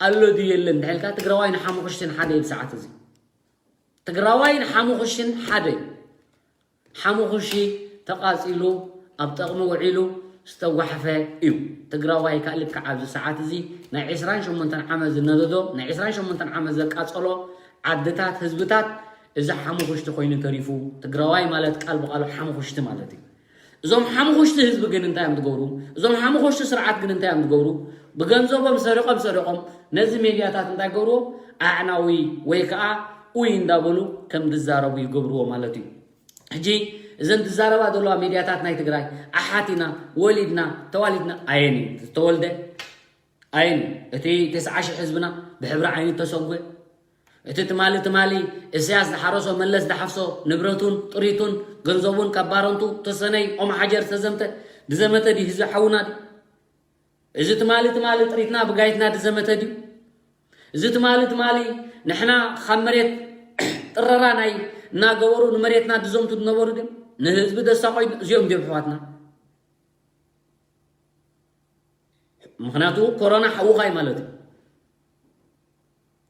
ኣሎ ድዩ የለን እንድሕልካ ትግራዋይ ንሓሙኽሽትን ሓደ እዩ ብሰዓት እዚ። ትግራዋይ ንሓሙኽሽትን ሓደ እዩ። ሓሙኽሺ ተቓፂሉ ኣብ ጠቕሚ ውዒሉ ዝተጓሕፈ እዩ። ትግራዋይ ከዓ ልክዕ ኣብዚ ሰዓት እዚ ናይ ዕስራን ሸሞንተን ዓመት ዝነደዶ ናይ ዕስራን ሸሞንተን ዓመት ዘቃፀሎ ዓድታት ህዝብታት እዚ ሓሙኽሽቲ ኮይኑ ተሪፉ። ትግራዋይ ማለት ቃል ብቃሉ ሓሙኽሽቲ ማለት እዩ። እዞም ሓሙኽሽቲ ህዝቢ ግን እንታይ እዮም ዝገብሩ? እዞም ሓሙኽሽቲ ስርዓት ግን እንታይ እዮም ዝገብሩ? ብገንዘቦም ሰሪቖም ሰሪቖም ነዚ ሜድያታት እንታይ ገብርዎ? ኣዕናዊ ወይ ከዓ ኡይ እንዳበሉ ከም ዝዛረቡ ይገብርዎ ማለት እዩ። ሕጂ እዘን ዝዛረባ ዘለዋ ሜድያታት ናይ ትግራይ ኣሓት ኢና ወሊድና ተዋሊድና ኣየን እዩ ዝተወልደ ኣየን እዩ እቲ ተስዓ ሽሕ ህዝብና ብሕብሪ ዓይኒ ተሰጉ እቲ ትማሊ ትማሊ እስያስ ዝሓረሶ መለስ ዝሓፍሶ ንብረቱን ጥሪቱን ገንዘቡን ካብ ባረንቱ ተሰነይ ኦም ሓጀር ዝተዘምተ ዝዘመተ ድዩ ህዝቢ ሓውና ድዩ እዚ ትማሊ ትማሊ ጥሪትና ብጋይትና ዝዘመተ ድዩ እዚ ትማሊ ትማሊ ንሕና ካብ መሬት ጥረራ ናይ እናገበሩ ንመሬትና ዝዘምቱ ዝነበሩ ድዮም ንህዝቢ ዘሳቆዩ እዚኦም ድዮም ኣሕዋትና ምኽንያቱ ኮሮና ሓውኻ እዩ ማለት እዩ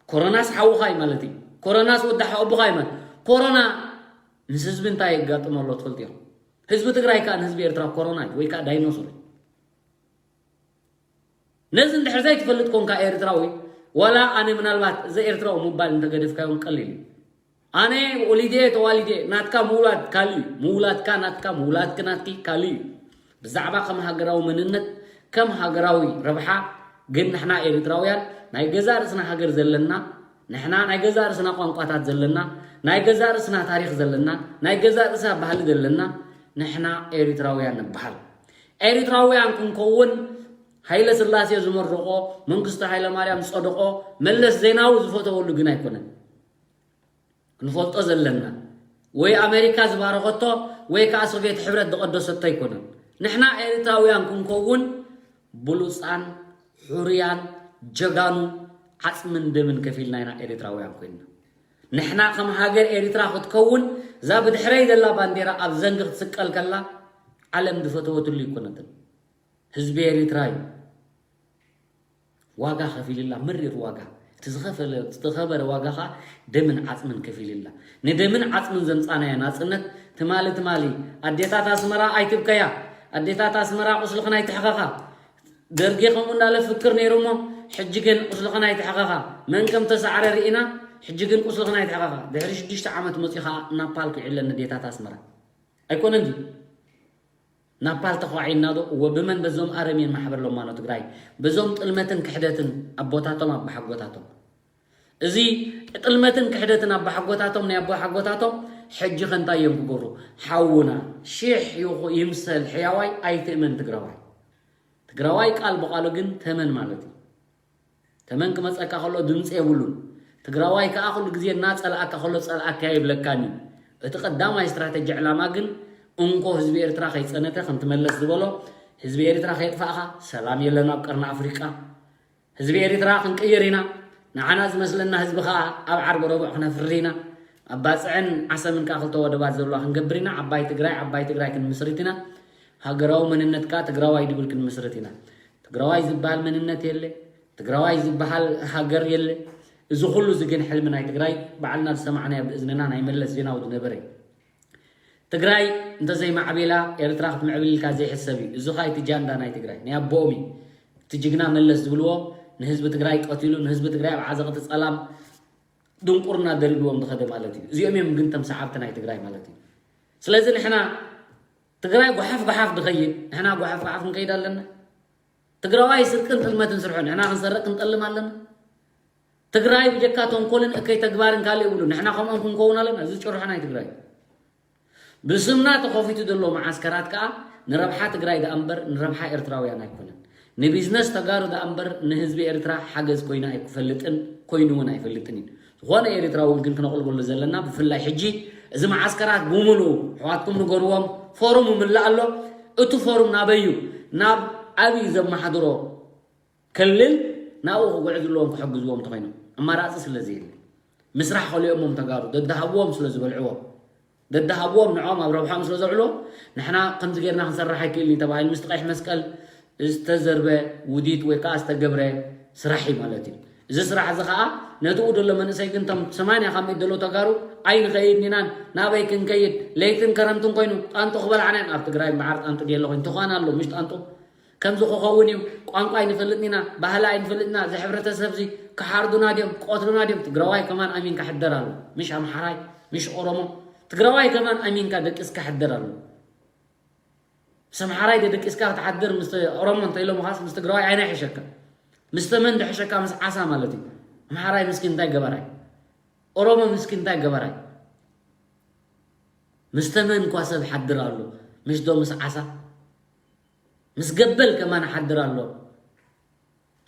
ኮሮናስ ሓውኻ እዩ ማለት እዩ ኮሮናስ ወዲ ሓወቦኻ እዩ ማለት ኮሮና ምስ ህዝቢ እንታይ የጋጥሞ ኣሎ ትፈልጡ ኢኹም ህዝቢ ትግራይ ከዓ ንህዝቢ ኤርትራ ኮሮና እዩ ወይ ከዓ ዳይኖሶር እዩ ነዚ እንድሕር ዘይትፈልጥ ኮንካ ኤርትራዊ ዋላ ኣነ ምናልባት እዚ ኤርትራዊ ምባል እንተገደፍካዮም ቀሊል እዩ ኣነ ወሊደ ተዋሊደ ናትካ ምውላድ ካልእ እዩ ምውላድካ ናትካ ምውላድኪ ናትኪ ካልእ እዩ ብዛዕባ ከም ሃገራዊ መንነት ከም ሃገራዊ ረብሓ ግን ንሕና ኤርትራውያን ናይ ገዛእ ርእስና ሃገር ዘለና ንሕና ናይ ገዛእ ርእስና ቋንቋታት ዘለና ናይ ገዛእ ርእስና ታሪኽ ዘለና ናይ ገዛእ ርእስና ባህሊ ዘለና ንሕና ኤርትራውያን ንበሃል ኤርትራውያን ክንከውን ሃይለ ስላሴ ዝመረቖ መንግስቱ ሃይለ ማርያም ዝጸደቖ መለስ ዜናዊ ዝፈተወሉ ግን ኣይኮነን ክንፈልጦ ዘለና ወይ ኣሜሪካ ዝባረኸቶ ወይ ከዓ ሶቪየት ሕብረት ዝቐደሰቶ ኣይኮነን ንሕና ኤርትራውያን ክንከውን ብሉፃን ሕሩያን ጀጋኑ ዓፅምን ደምን ከፊልና ኢና ኤርትራውያን ኮይንና ንሕና ከም ሃገር ኤርትራ ክትከውን እዛ ብድሕረይ ዘላ ባንዴራ ኣብ ዘንጊ ክትስቀል ከላ ዓለም ዝፈተወትሉ ኣይኮነትን ህዝቢ ኤርትራ እዩ ዋጋ ከፊልላ መሪር ዋጋ እቲ ዝኸፈለ ዝተኸበረ ዋጋ ከዓ ደምን ዓፅምን ከፊልላ ንደምን ዓፅምን ዘምፃናዮ ናፅነት ትማሊ ትማሊ ኣዴታት ኣስመራ ኣይትብከያ ኣዴታት ኣስመራ ቁስልኽን ኣይትሕኸኻ ደርጊ ከምኡ እንዳለ ፍክር ነይሩ እሞ ሕጂ ግን ቁስልኽን ኣይትሕኸኻ መን ከም ተሳዕረ ርኢና ሕጂ ግን ቁስልኽን ኣይትሕኸኻ ድሕሪ ሽዱሽተ ዓመት መፂኡ ከዓ ናፓል ክውዒለን ኣዴታት ኣስመራ ኣይኮነን ድዩ ናፓል ተኳዒና ዶ እወ ብመን በዞም ኣረሜን ማሕበር ለማኖ ትግራይ በዞም ጥልመትን ክሕደትን ኣቦታቶም ኣባሓጎታቶም እዚ ጥልመትን ክሕደትን ኣባሓጎታቶም ናይ ኣቦሓጎታቶም ሕጂ ከንታይ እዮም ክገብሩ ሓውና ሽሕ ይምሰል ሕያዋይ ኣይትእመን ትግራዋይ ትግራዋይ ቃል ብቃሉ ግን ተመን ማለት እዩ ተመን ክመፀካ ከሎ ድምፂ የብሉን ትግራዋይ ከዓ ኩሉ ግዜ እናፀልኣካ ከሎ ፀልኣካ ይብለካን እዩ እቲ ቀዳማይ ስትራተጂ ዕላማ ግን እንኮ ህዝቢ ኤርትራ ከይፀነተ ከምትመለስ ዝበሎ ህዝቢ ኤርትራ ከየጥፋእካ ሰላም የለን ኣብ ቀርኒ ኣፍሪቃ ህዝቢ ኤርትራ ክንቅይር ኢና ንዓና ዝመስለና ህዝቢ ከዓ ኣብ ዓርቢ ረቡዕ ክነፍሪ ኢና ኣብ ባፅዕን ዓሰምን ከዓ ክልተ ወደባት ዘለዋ ክንገብር ኢና ዓባይ ትግራይ ዓባይ ትግራይ ክንምስርት ኢና ሃገራዊ መንነትካ ትግራዋይ ድብል ክንምስርት ኢና ትግራዋይ ዝበሃል መንነት የለ፣ ትግራዋይ ዝበሃል ሃገር የለ። እዚ ኩሉ እዚ ግን ሕልሚ ናይ ትግራይ ባዕልና ዝሰማዕናዮ ብእዝንና ናይ መለስ ዜናዊ ዝነበረ እዩ። ትግራይ እንተዘይማዕቢላ ኤርትራ ክትምዕብል ኢልካ ዘይሕሰብ እዩ። እዚ ኸኣ እቲ ጃንዳ ናይ ትግራይ ናይ ኣቦኦም እዩ። እቲ ጅግና መለስ ዝብልዎ ንህዝቢ ትግራይ ቀቲሉ ንህዝቢ ትግራይ ኣብ ዓዘቕቲ ጸላም ድንቁርና ደርብዎም ዝኸደ ማለት እዩ። እዚኦም እዮም ግን ተም ሰዓብቲ ናይ ትግራይ ማለት እዩ። ስለዚ ንሕና ትግራይ ጓሓፍ ጓሓፍ ድኸይድ ንሕና ጓሓፍ ጓሓፍ ክንከይድ ኣለና። ትግራዋይ ስርቅን ጥልመትን ስርሑ ንሕና ክንሰርቅ ክንጠልም ኣለና። ትግራይ ብጀካ ተንኮልን እከይ ተግባርን ካልእ ይብሉ ንሕና ከምኦም ክንከውን ኣለና። እዚ ጭርሖ ናይ ትግራይ ብስምና ተኸፊቱ ዘሎ መዓስከራት ከኣ ንረብሓ ትግራይ ደኣ እምበር ንረብሓ ኤርትራውያን ኣይኮነን። ንቢዝነስ ተጋሩ ደኣ እምበር ንህዝቢ ኤርትራ ሓገዝ ኮይኑ ኣይፈልጥን፣ ኮይኑ እውን ኣይፈልጥን እዩ። ዝኾነ ኤርትራዊ ግን ክነቕልበሉ ዘለና ብፍላይ ሕጂ እዚ መዓስከራት ብምሉኡ ኣሕዋትኩም ንገርዎም፣ ፎርም ይምላእ ኣሎ። እቲ ፎርም ናበይ እዩ? ናብ ኣብይ ዘመሓድሮ ክልል ናብኡ ክጉዕዙ ኣለዎም ክሕግዝዎም እንተኾይኖም ኣማራፂ ስለ ዘየለ ምስራሕ ከሊኦሞም ተጋሩ ደድሃብዎም ስለ ዝበልዕዎም ደድሃብዎም ንዕኦም ኣብ ረብሓኦም ስለ ዘውዕሎ ንሕና ከምዚ ጌርና ክንሰርሕ ኣይክእልን እዩ ተባሂሉ ምስቲ ቀይሕ መስቀል ዝተዘርበ ውዲት ወይ ከዓ ዝተገብረ ስራሕ እዩ ማለት እዩ። እዚ ስራሕ እዚ ከዓ ነትኡ ዘሎ መንእሰይ ግን ቶም ሰማንያ ካብ ሚእቲ ዘለዉ ተጋሩ ኣይንኸይድን ኢናን ናበይ ክንከይድ ለይትን ከረምትን ኮይኑ ጣንጡ ክበልዓናን ኣብ ትግራይ በዓር ጣንጡ ድየለ ኮይኑ ተዃን ኣሎ ምሽ ጣንጡ ከምዚ ክኸውን እዩ። ቋንቋ ኣይንፈልጥን ኢና፣ ባህሊ ኣይንፈልጥን ኢና። እዚ ሕብረተሰብ እዚ ክሓርዱና ድዮም፣ ክቆትሉና ድዮም? ትግራዋይ ከማን ኣሚንካ ሕደር ኣሎ። ምሽ ኣምሓራይ፣ ምሽ ኦሮሞ፣ ትግራዋይ ከማን ኣሚንካ ደቂስካ ሕደር ኣሎ። ምስ ኣምሓራይ ደደቂስካ ክትሓድር ምስ ኦሮሞ እንተኢሎምኻስ ምስ ትግራዋይ ኣይናይ ሕሸካ። ምስ ተመን ድሕሸካ ምስ ዓሳ ማለት እዩ። ኣምሓራይ ምስኪን እንታይ ገበራይ? ኦሮሞ ምስኪን እንታይ ገበራይ? ምስ ተመን እኳ ሰብ ሓድር ኣሎ። ምሽ ዶ ምስ ዓሳ? ምስ ገበል ከማን ሓድር ኣሎ።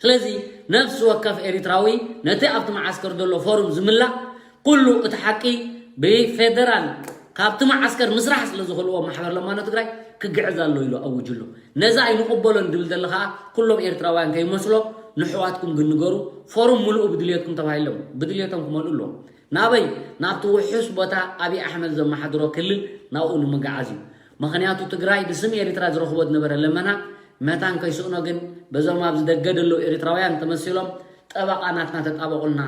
ስለዚ ነፍሲ ወከፍ ኤሪትራዊ ነቲ ኣብቲ መዓስከር ዘሎ ፎርም ዝምላእ ኩሉ እቲ ሓቂ ብፌደራል ካብቲ መዓስከር ምስራሕ ስለ ዝኽእልዎ ማሕበር ለማኖ ትግራይ ክግዕዝ ኣሎ ኢሉ ኣውጅ ኣሎ። ነዚ ኣይንቕበሎን ድብል ዘሎ ከዓ ኩሎም ኤርትራውያን ከይመስሎ ንሕዋትኩም ግን ንገሩ ፎርም ምልኡ ብድልየትኩም ተባሂሎም ብድልየቶም ክመልኡ ኣለዎም። ናበይ ናብቲ ውሑስ ቦታ ኣብይ ኣሕመድ ዘመሓድሮ ክልል ናብኡ ንምግዓዝ እዩ። ምኽንያቱ ትግራይ ብስም ኤሪትራ ዝረኽቦ ዝነበረ ለመና መታን ከይስእኖ ግን በዞም ኣብዚ ደገ ዘለዉ ኤሪትራውያን ተመሲሎም ጠበቓ ናትና ተጣበቑልና፣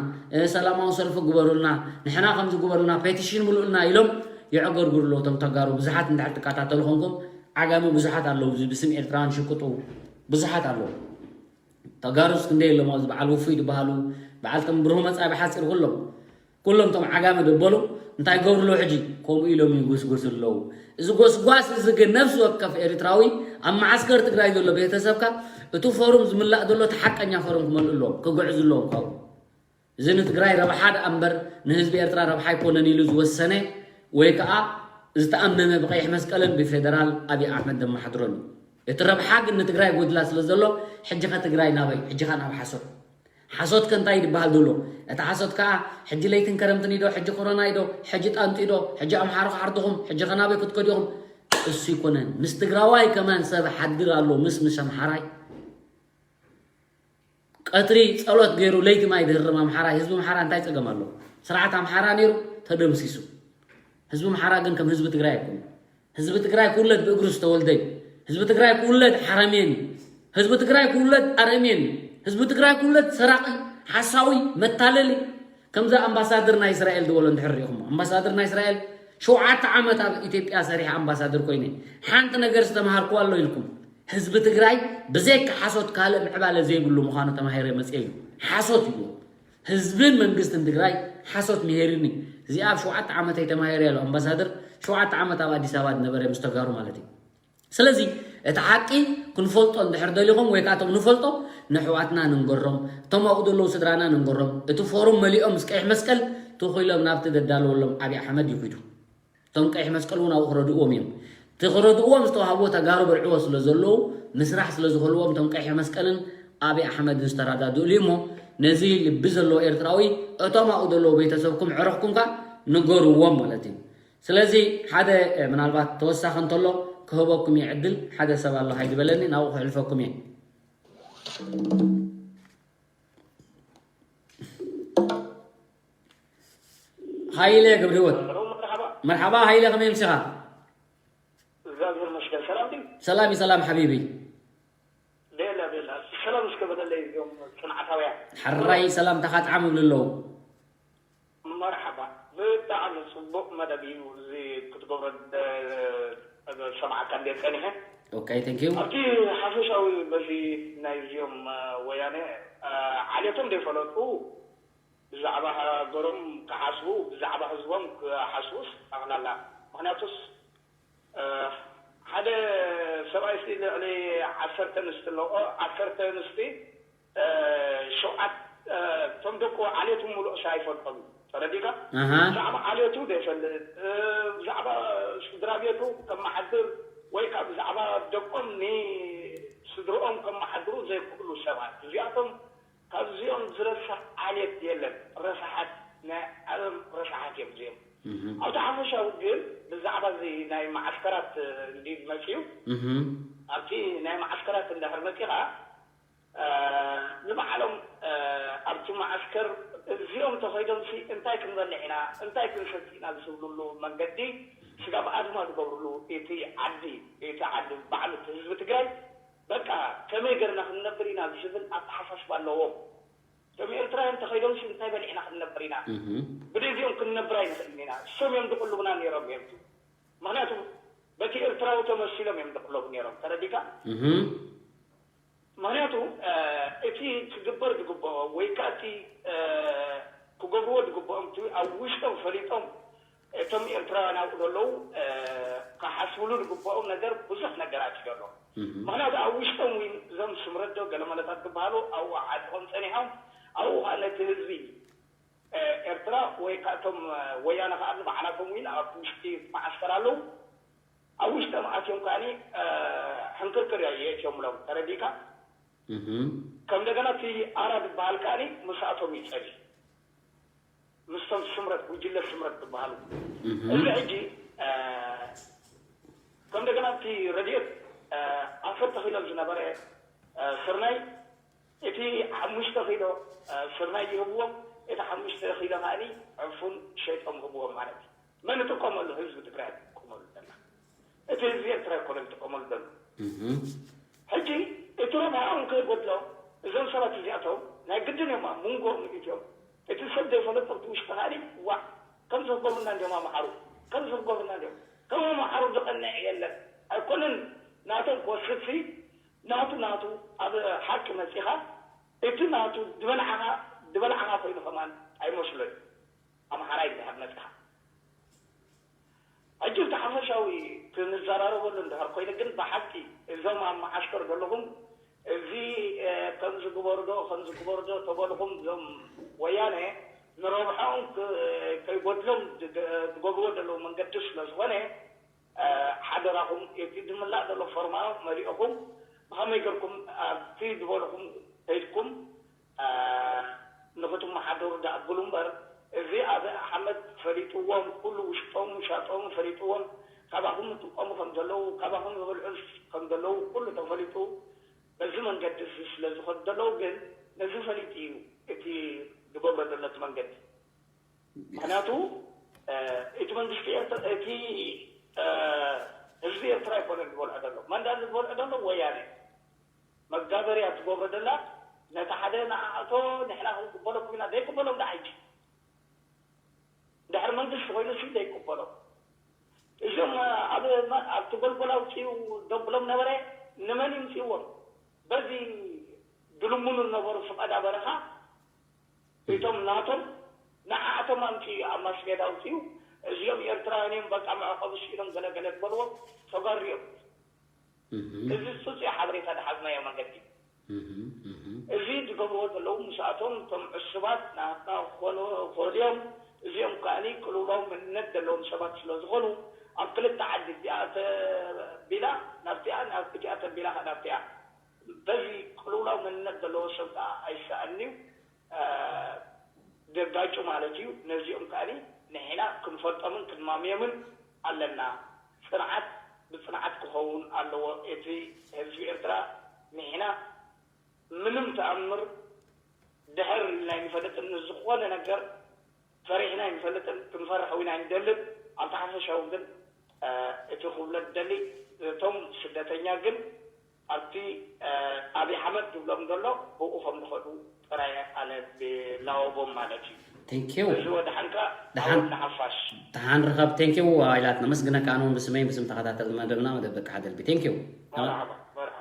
ሰላማዊ ሰልፊ ግበሩልና፣ ንሕና ከምዚ ግበሩልና፣ ፔቲሽን ምልኡልና ኢሎም የዕገርግሩ ኣለዉ። እቶም ተጋሩ ብዙሓት እንድሕር ትከታተሉ ኮንኩም ዓጋሚ ብዙሓት ኣለዉ። እዚ ብስም ኤርትራውያን ሽቅጡ ብዙሓት ኣለዉ። ተጋሩስ ክንደይ ኣለዉ ኣብዚ በዓል ውፉይ ዝበሃሉ በዓል ቶም ብሩህ መጻኢ ብሓጺር ኩሎም ኩሎም ቶም ዓጋመ ደበሉ እንታይ ገብሩ ኣለዉ ሕጂ ከምኡ ኢሎም ይጉስጉስ ኣለዉ። እዚ ጎስጓስ እዚ ግን ነፍሲ ወከፍ ኤርትራዊ ኣብ መዓስከር ትግራይ ዘሎ ቤተሰብካ እቲ ፎርም ዝምላእ ዘሎ እቲ ሓቀኛ ፎርም ክመልኡ ኣለዎም ክግዕዙ ኣለዎም ካብኡ። እዚ ንትግራይ ረብሓ ደኣ እምበር ንህዝቢ ኤርትራ ረብሓ ኣይኮነን ኢሉ ዝወሰነ ወይ ከዓ ዝተኣመመ ብቀይሕ መስቀልን ብፌደራል ኣብይ ኣሕመድ ዘመሓድሮን እዩ። እቲ ረብሓ ግን ንትግራይ ጎድላ ስለ ዘሎ ሕጂ ከ ትግራይ ናበይ? ሕጂ ከ ናብ ሓሶት። ሓሶት ከ እንታይ ይበሃል ዘሎ? እቲ ሓሶት ከዓ ሕጂ ለይትን ከረምትን ኢዶ፣ ሕጂ ኮሮና ኢዶ፣ ሕጂ ጣንጡ ኢዶ፣ ሕጂ ኣምሓሩ ክሓርድኹም፣ ሕጂ ከ ናበይ ክትከዱ ኢኹም? እሱ ይኮነን። ምስ ትግራዋይ ከማን ሰብ ሓድር ኣሎ ምስ ምስ ኣምሓራይ ቀትሪ ጸሎት ገይሩ ለይቲ ማይ ድህርም ኣምሓራ ህዝቢ ኣምሓራ እንታይ ጸገም ኣለዎ? ስርዓት ኣምሓራ ነይሩ ተደምሲሱ። ህዝቢ ኣምሓራ ግን ከም ህዝቢ ትግራይ ኣይኮነ። ህዝቢ ትግራይ ክውለድ ብእግሩ ዝተወልደ እዩ። ህዝቢ ትግራይ ክውለድ ሓረሜን እዩ። ህዝቢ ትግራይ ክውለድ ኣረሜን እዩ። ህዝቢ ትግራይ ክውለድ ሰራቂ፣ ሓሳዊ፣ መታለሊ። ከምዛ ኣምባሳደር ናይ እስራኤል ዝበሎ እንድሕር ሪኢኹሞ ኣምባሳደር ናይ እስራኤል ሸውዓተ ዓመት ኣብ ኢትዮጵያ ሰሪሐ ኣምባሳደር ኮይነ ሓንቲ ነገር ዝተምሃርኩዋ ኣሎ ኢልኩም ህዝቢ ትግራይ ብዘይካ ሓሶት ካልእ ምዕባለ ዘይብሉ ምዃኑ ተማሂረ መፅየ ኢሉ ሓሶት እዩ። ህዝብን መንግስትን ትግራይ ሓሶት ምሄርኒ እዚኣ ኣብ ሸውዓተ ዓመተይ ተማሂረ ያሉ ኣምባሳደር ሸውዓተ ዓመት ኣብ ኣዲስ ኣበባ ዝነበረ ምስ ተጋሩ ማለት እዩ። ስለዚ እቲ ሓቂ ክንፈልጦ እንድሕር ደሊኹም ወይ ከዓ እቶም ንፈልጦ ንሕዋትና ንንገሮም እቶም ኣብኡ ዘለዉ ስድራና ንንገሮም እቲ ፎሩም መሊኦም ምስ ቀይሕ መስቀል ትኺሎም ናብቲ ዘዳለወሎም ዓብዪ ኣሕመድ ይኪዱ። እቶም ቀይሕ መስቀል እውን ኣብኡ ክረድእዎም እዮም። እቲ ክረድእዎም ዝተዋህብዎ ተጋሩ በልዕዎ ስለ ዘለዉ ምስራሕ ስለ ዝኽእልዎም እቶም ቀይሕ መስቀልን ኣብይ ኣሕመድን ዝተረዳድእሉ እሞ ነዚ ልቢ ዘለዎ ኤርትራዊ እቶም ኣብኡ ዘለዉ ቤተሰብኩም ዕረኽኩም ከ ንገርዎም ማለት እዩ። ስለዚ ሓደ ምናልባት ተወሳኺ እንተሎ ክህበኩም እየ ዕድል ሓደ ሰብ ኣሎ ሃይ ዝበለኒ ናብኡ ክሕልፈኩም እየ። ሃይለ ገብረህይወት መርሓባ። መርሓባ ሃይለ ከመይ ምሲኻ? እግዚኣብሔር ይመስገን ሰላም ድዩ? ሰላም እዩ ሰላም ሓቢቢ። ደለ ሰላም እስከ በለለይ እዚኦም ጽንዓታውያን። ሕራይ ሰላምታኻ ጥዓም ይብሉ ኣለዉ። መርሓባ። ብጣዕሚ ጽቡቕ መደብ እዩ እዚ ክትገብሮ ደ-፣ ሰማዕካ እንደ ጸኒሐ። Okay, thank you. ኣብቲ ሓፈሻዊ በዚ ናይ እዚኦም እ፣ ወያነ እ፣ ዓሌቶም ዘይፈለጡ ብዛዕባ ሃገሮም ክሓስቡ ብዛዕባ ህዝቦም ክሓስቡስ ጠቕላላ። ምክንያቱስ እ፣ ሓደ ሰብኣይ ሲ ልዕሊ ዓሰርተ ኣንስቲ ኣለዎ። ዓሰርተ ኣንስቲ እ፣ ሸውዓት እ፣ እቶም ደቁ ዓሌቱ ሙሉእ ሻ ኣይፈልጦም እዩ። ተረዲካ? ኣሃ። ብዛዕባ ዓሌቱ ዘይፈልጥ እ፣ ብዛዕባ ስድራ ቤቱ ከመሓድር ወይ ከዓ ብዛዕባ ደቆም ንስድርኦም ከመሓድሩ ዘይክእሉ ሰባት እዚኣቶም ካብዚኦም ዝረስሕ ዓሌት የለን። ረሳሓት ናይ ዓለም ረሳሓት እዮም እዚኦም። ኣብቲ ሓፈሻዊ ግን ብዛዕባ እዚ ናይ መዓስከራት እንዲ መፅዩ ኣብቲ ናይ መዓስከራት እንዳሕር መፂኻ ንባዕሎም ኣብቲ መዓስከር እዚኦም ተኸይዶም ሲ እንታይ ክንበልዕ ኢና እንታይ ክንሰቲ ኢና ዝብልሉ መንገዲ ስጋብ ኣድማ ዝገብርሉ እቲ ዓዲ እቲ ዓዲ ባዕሉ እቲ ህዝቢ ትግራይ በቃ ከመይ ገርና ክንነብር ኢና ዝብል ኣተሓሳስባ ኣለዎም። እቶም ኤርትራውያን ተኸይዶም ሲ እንታይ በሊዕና ክንነብር ኢና? ብደዚኦም ክንነብር ኣይንኽእልን ኢና። እሶም እዮም ዝቕልቡና ነይሮም እዮም። ምክንያቱ በቲ ኤርትራዊ ተመሲሎም እዮም ዝቕለቡ ነይሮም። ተረዲካ? ምክንያቱ እቲ ክግበር ዝግብኦ ወይ ከዓ እቲ ክገብርዎ ዝግብኦም እቲ ኣብ ውሽጦም ፈሊጦም እቶም ኤርትራውያን ኣብኡ ዘለዉ ክሓስብሉ ዝግብኦም ነገር ብዙሕ ነገራት እዩ ዘሎ። ምክንያቱ ኣብ ውሽጦም እውን እዞም ስምረት ዶ ገለመለታት ዝበሃሉ ኣብኡ ዓጢቖም ፀኒሖም ኣብኡ ከዓ ነቲ ህዝቢ ኤርትራ ወይ ከዓ እቶም ወያነ ከዓ ንባዕላቶም እውን ኣብ ውሽጢ መዓስከር ኣለዉ። ኣብ ውሽጦም ኣትዮም ከዓ ሕንክርክር የእትዮምሎም። ተረዲእካ? ከም እንደገና እቲ ኣራ ዝበሃል ከዓ ምስኣቶም ይፀሊ ምስቶም ስምረት ጉጅለ ስምረት ዝበሃሉ እዚ ሕጂ ከም እንደገና እቲ ረድኤት ዓሰርተ ኪሎ ዝነበረ ስርናይ እቲ ሓሙሽተ ኪሎ ስርናይ ይህብዎም። እቲ ሓሙሽተ ኪሎ ከዓ ዕፉን ሸይጦም ህብዎም ማለት እዩ። መን ይጥቀመሉ? ህዝቢ ትግራይ ይጥቀመሉ ዘላ። እቲ ህዝቢ ኤርትራ ይኮነ ዝጥቀመሉ ዘሎ። ሕጂ እቲ ረብሓኦም ከይጎድሎ እዞም ሰባት እዚኣቶም ናይ ግድን እዮም ኣብ መንጎኦም እትዮም እቲ ሰብ ዘይፈለጦም ትውሽጢ ካሊ ዋዕ ከም ዝህጎምና እንዲዮም ኣምሓሩ ከም ዝህጎምና እንዲዮም ከም ኣምሓሩ ዝቐንዕ የለን። ኣይኮነን ናቶም ክወስድሲ ናቱ ናቱ ኣብ ሓቂ መፂኻ እቲ ናቱ ዝበልዓኻ ዝበልዓኻ ኮይኑ ከማን ኣይመስሎን። ኣምሓራይ እንድሕር መፅኻ ሕጂ እቲ ሓፈሻዊ ክንዘራረበሉ እንድሕር ኮይኑ ግን ብሓቂ እዞም ኣብ መዓስከር ዘለኹም እዚ ከምዚ ግበሩ ዶ ከምዚ ግበሩ ዶ ተበልኹም እዞም ወያነ ንረብሖም ከይጎድሎም ዝገብርዎ ዘለዉ መንገዲ ስለ ዝኾነ ሓደራኹም እቲ ዝምላእ ዘሎ ፎርማ መሊእኹም ብኸመይ ገርኩም ኣብቲ ዝበልኹም ከይድኩም ንክትመሓደሩ ደኣ ብሉ እምበር እዚ ኣብ ኣሕመድ ፈሊጥዎም ኩሉ ውሽጦም ውሻጦም ፈሊጥዎም ካባኹም ዝጥቀሙ ከም ዘለዉ ካባኹም ዝበልዑ ከም ዘለዉ ኩሉ ተፈሊጡ በዚ መንገዲ እዚ ስለ ዝኸዱ ዘለዉ ግን ነዚ ፈሊጡ እዩ እቲ ዝገብሮ ዘሎ እቲ መንገዲ ምክንያቱ እቲ መንግስቲ ኤርትራ እቲ ህዝቢ ኤርትራ ይኮነ ዝበልዖ ዘሎ መንዳ ዝበልዖ ዘሎ ወያነ መጋበርያ ትገብሮ ዘላ ነቲ ሓደ ንኣእቶ ንሕና ክንቅበለኩም ኢና ዘይቅበሎም ዳ ሕጂ ድሕሪ መንግስቲ ኮይኑ ሲ ዘይቅበሎም እዞም ኣብ ኣብቲ ጎልጎል ኣውፅኡ ደብሎም ነበረ ንመን ይምፅእዎም በዚ ድልምኑ ዝነበሩ ፍቐዳ በረኻ እቶም ናቶም ንዓኣቶም ኣምፅኡ ኣብ ማስሜዳ ኣውፅኡ እዚኦም ኤርትራውያን እዮም በቃ መዕቆቢ ስኢኖም ገለገለ ዝበልዎም ተጋሩ እዮም እዚ ፅፁይ ሓበሬታ ዝሓዝናዮ መንገዲ እዚ ዝገብርዎ ዘለዉ ምስኣቶም እቶም ዕሱባት ናትና ክኾኑ ይኽእሉ እዮም እዚኦም ከዓኒ ቅልውላው መንነት ዘለዎም ሰባት ስለ ዝኾኑ ኣብ ክልተ ዓዲ እዚኣ ተቢላ ናብቲኣ እቲኣ ተቢላ ናብቲኣ በዚ ቅልውላው መንነት ዘለዎ ሰብ ከዓ ኣይሰኣንዩ ደጋጩ ማለት እዩ። ነዚኦም ከኣ ንሕና ክንፈልጦምን ክንማምዮምን ኣለና። ፅንዓት ብፅንዓት ክኸውን ኣለዎ። እቲ ህዝቢ ኤርትራ ንሕና ምንም ተኣምር ድሕር ኢልና ኣይንፈልጥን። ንዝኾነ ነገር ፈሪሕና ኣይንፈልጥን፣ ክንፈርሕ እውን ኣይንደልን። ኣብቲ ሓፈሻዊ ግን እቲ ክብሎ ዝደሊ እቶም ስደተኛ ግን ኣብቲ ኣብይ ኣሕመድ ዝብሎም ዘሎ ብኡ ከም ዝኸዱ ጥራይ ኣነ ላወቦም ማለት እዩ። ቴንኪው። እዚ ወደሓንካ ደሓን ኣወል ንሓፋሽ። ደሓን ርኸብ። ቴንኪው። ኢላት ነመስግነካ ኣነ እውን ብስመይ ብስም ተኸታተል መደብና መደብ ደቂ ሓደልቢ ቴንኪው። መርሓባ መርሓባ።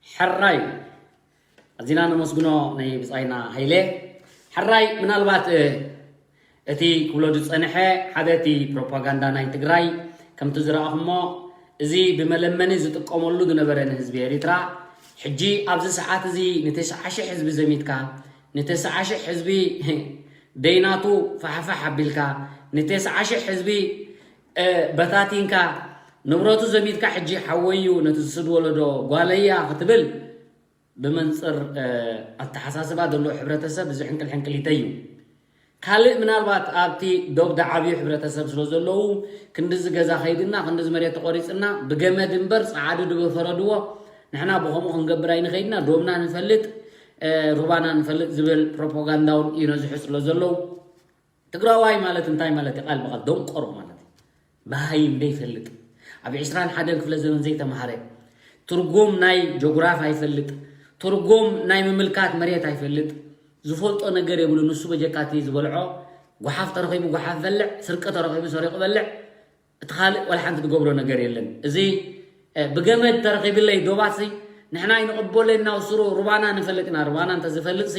ሕራይ ኣዚና ነመስግኖ ናይ ብፃይና ሃይለ። ሕራይ ምናልባት እቲ ክብሎ ዝፀንሐ ሓደ እቲ ፕሮፓጋንዳ ናይ ትግራይ ከምቲ ዝረኣኹሞ እዚ ብመለመኒ ዝጥቀመሉ ዝነበረ ንህዝቢ ኤሪትራ ሕጂ ኣብዚ ሰዓት እዚ ንተስዓ ሽሕ ህዝቢ ዘሚትካ ንተስዓ ሽሕ ህዝቢ ደይናቱ ፋሕፋሕ ኣቢልካ ንተስዓ ሽሕ ህዝቢ በታቲንካ ንብረቱ ዘሚትካ ሕጂ ሓወዩ ነቲ ዝስድ ወለዶ ጓለያ ክትብል ብመንፅር ኣተሓሳስባ ዘለዎ ሕብረተሰብ እዚ ሕንቅል ሕንቅሊተይ እዩ። ካልእ ምናልባት ኣብቲ ዶብ ዝዓብዩ ሕብረተሰብ ስለ ዘለዉ ክንድዚ ገዛ ከይድና ክንድዚ መሬት ተቆሪፅና ብገመድ እምበር ፀዓዱ ድበ ፈረድዎ ንሕና ብከምኡ ክንገብር ኣይንኸይድና ዶብና ንፈልጥ ሩባና ንፈልጥ ዝብል ፕሮፓጋንዳ እውን ይነዝሑ ስለ ዘለዉ ትግራዋይ ማለት እንታይ ማለት እዩ? ቃል ብቃል ደንቆሮ ማለት እዩ። መሃይም ዘይፈልጥ ኣብ ዕስራን ሓደን ክፍለ ዘመን ዘይተማሃረ ትርጉም ናይ ጆግራፍ ኣይፈልጥ ትርጉም ናይ ምምልካት መሬት ኣይፈልጥ ዝፈልጦ ነገር የብሉ ንሱ በጀካ እቲ ዝበልዖ ጓሓፍ ተረኺቡ ጓሓፍ በልዕ ስርቂ ተረኺቡ ሰሪቑ በልዕ እቲ ካልእ ወላ ሓንቲ ዝገብሮ ነገር የለን እዚ ብገመድ ተረኺብለይ ዶባሲ ንሕና ኣይንቕበሎ ኢና ስሩ ሩባና ንፈልጥ ኢና ሩባና እንተዝፈልጥሲ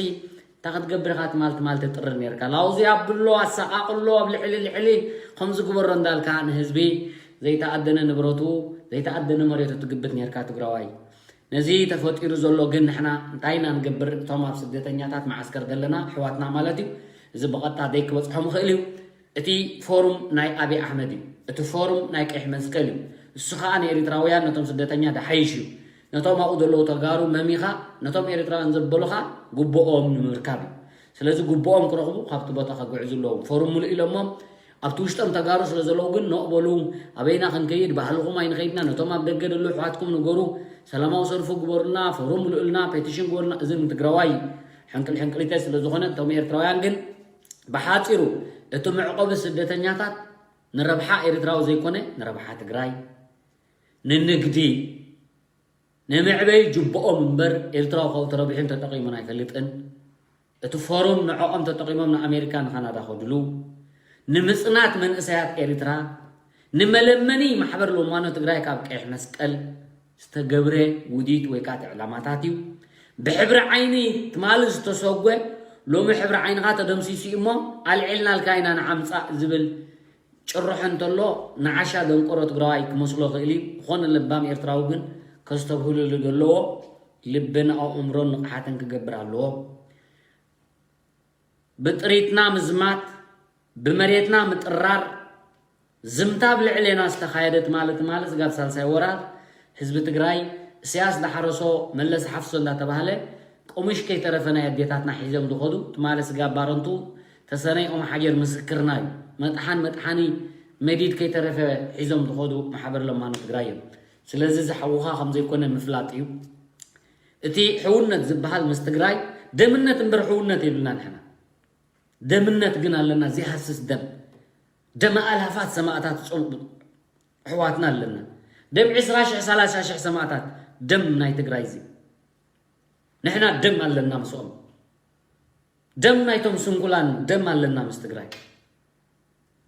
እንታይ ክትገብር ኢኻ ትማል ትማል ትጥርር ነርካ ላውዚ ኣብሎ ኣሰቃቅሎ ኣብ ልዕሊ ልዕሊ ከምዚ ግበሮ እንዳልካ ንህዝቢ ዘይተኣደነ ንብረቱ ዘይተኣደነ መሬቱ ትግብት ነርካ ትግራዋይ ነዚ ተፈጢሩ ዘሎ ግን ንሕና እንታይ ኢና ንገብር እቶም ኣብ ስደተኛታት መዓስከር ዘለና ኣሕዋትና ማለት እዩ እዚ ብቐጥታ ደይ ክበፅሖም ይኽእል እዩ እቲ ፎሩም ናይ ኣብይ ኣሕመድ እዩ እቲ ፎሩም ናይ ቀይሕ መስቀል እዩ እሱ ከዓ ንኤሪትራውያን ነቶም ስደተኛ ደሓይሽ እዩ ነቶም ኣብኡ ዘለዉ ተጋሩ መሚኻ ነቶም ኤሪትራውያን ዘበሉኻ ጉቦኦም ንምርካብ እዩ ስለዚ ጉቦኦም ክረኽቡ ካብቲ ቦታ ከግዕዙ ኣለዎም ፎሩም ሙሉእ ኢሎሞም ኣብቲ ውሽጦም ተጋሩ ስለ ዘለዉ ግን ነቕበሉ ኣበይና ክንከይድ ባህልኹም ኣይንኸይድና ነቶም ኣብ ደገ ደሉ ኣሕዋትኩም ንገሩ ሰላማዊ ሰልፉ ግበሩልና ፎሩም ሙሉእልና ፔቲሽን ግበሩልና እዚ ንትግራዋይ ሕንቅል ሕንቅሊተ ስለ ዝኾነ እቶም ኤርትራውያን ግን ብሓፂሩ እቲ መዕቆቢ ስደተኛታት ንረብሓ ኤርትራዊ ዘይኮነ ንረብሓ ትግራይ ንንግዲ ንምዕበይ ጅብኦም እምበር ኤርትራዊ ካብ ተረቢሑን ተጠቂሙን ኣይፈልጥን እቲ ፎሩም ንዕኦም ተጠቂሞም ንኣሜሪካ ንካናዳ ከድሉ ንምፅናት መንእሰያት ኤርትራ ንመለመኒ ማሕበር ሎማኖ ትግራይ ካብ ቀይሕ መስቀል ዝተገብረ ውዲት ወይ ከዓ ዕላማታት እዩ ብሕብሪ ዓይኒ ትማሊ ዝተሰጎ ሎሚ ሕብሪ ዓይንኻ ተደምሲሱ እሞ ኣልዒልናልካ ኢና ንዓምፃእ ዝብል ጭርሖ እንተሎ ንዓሻ ደንቆሮ ትግራዋይ ክመስሎ ክእል እዩ ዝኾነ ለባም ኤርትራዊ ግን ከስተብህልሉ ዘለዎ ልብን ኣእምሮን ንቕሓትን ክገብር ኣለዎ ብጥሪትና ምዝማት ብመሬትና ምጥራር ዝምታ ኣብ ልዕሌና ዝተኻየደ ትማሊ ትማሊ ስጋብ ሳልሳይ ወራር ህዝቢ ትግራይ እስያስ ዳሓረሶ መለስ ሓፍሶ እንዳተባህለ ቀሙሽ ከይተረፈ ናይ ኣዴታትና ሒዞም ዝኸዱ ትማሊ ስጋብ ባረንቱ ተሰነይ ኦም ሓጀር ምስክርና እዩ መጥሓን መጥሓኒ መዲድ ከይተረፈ ሒዞም ዝኸዱ ማሕበር ለማኖ ትግራይ እዮም ስለዚ ዝሓውኻ ከምዘይኮነ ምፍላጥ እዩ እቲ ሕውነት ዝበሃል ምስ ትግራይ ደምነት እምበር ሕውነት የብልና ንሕና ደምነት ግን ኣለና ዘይሃስስ ደም ደም ኣላፋት ሰማእታት ጾም ኣሕዋትና ኣለና ደም ዕስራ ሽሕ ሰላሳ ሽሕ ሰማእታት ደም ናይ ትግራይ እዚ ንሕና ደም ኣለና ምስኦም ደም ናይቶም ስንኩላን ደም ኣለና ምስ ትግራይ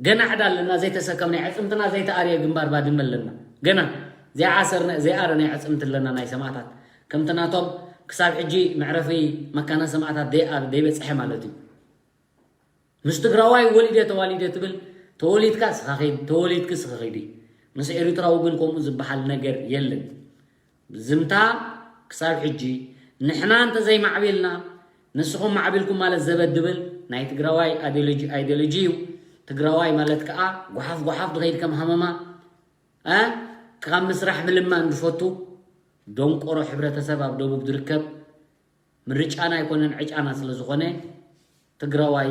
ገና ዕዳ ኣለና ዘይተሰከምና ኣዕፅምትና ዘይተኣርየ ግንባር ባድመ ኣለና ገና ዘይዓሰርና ዘይኣረና ኣዕፅምቲ ኣለና ናይ ሰማእታት ከምቲ ናቶም ክሳብ ሕጂ መዕረፊ መካነ ሰማእታት ዘይበፅሐ ማለት እዩ ምስ ትግራዋይ ወሊደ ተዋሊደ ትብል ተወሊድካ ስኻ ኸይድ ተወሊድኪ ስኺ ኸይዲ ምስ ኤሪትራዊ ግን ከምኡ ዝበሃል ነገር የለን ዝምታ ክሳብ ሕጂ ንሕና እንተዘይማዕቢልና ንስኹም ማዕቢልኩም ማለት ዘበት ድብል ናይ ትግራዋይ ኣይዲዮሎጂ እዩ ትግራዋይ ማለት ከዓ ጓሓፍ ጓሓፍ ድኸይድ ከም ሃመማ ካብ ምስራሕ ምልማን ዝፈቱ ደንቆሮ ሕብረተሰብ ኣብ ደቡብ ዝርከብ ምርጫና ኣይኮነን ዕጫና ስለ ዝኾነ ትግራዋይ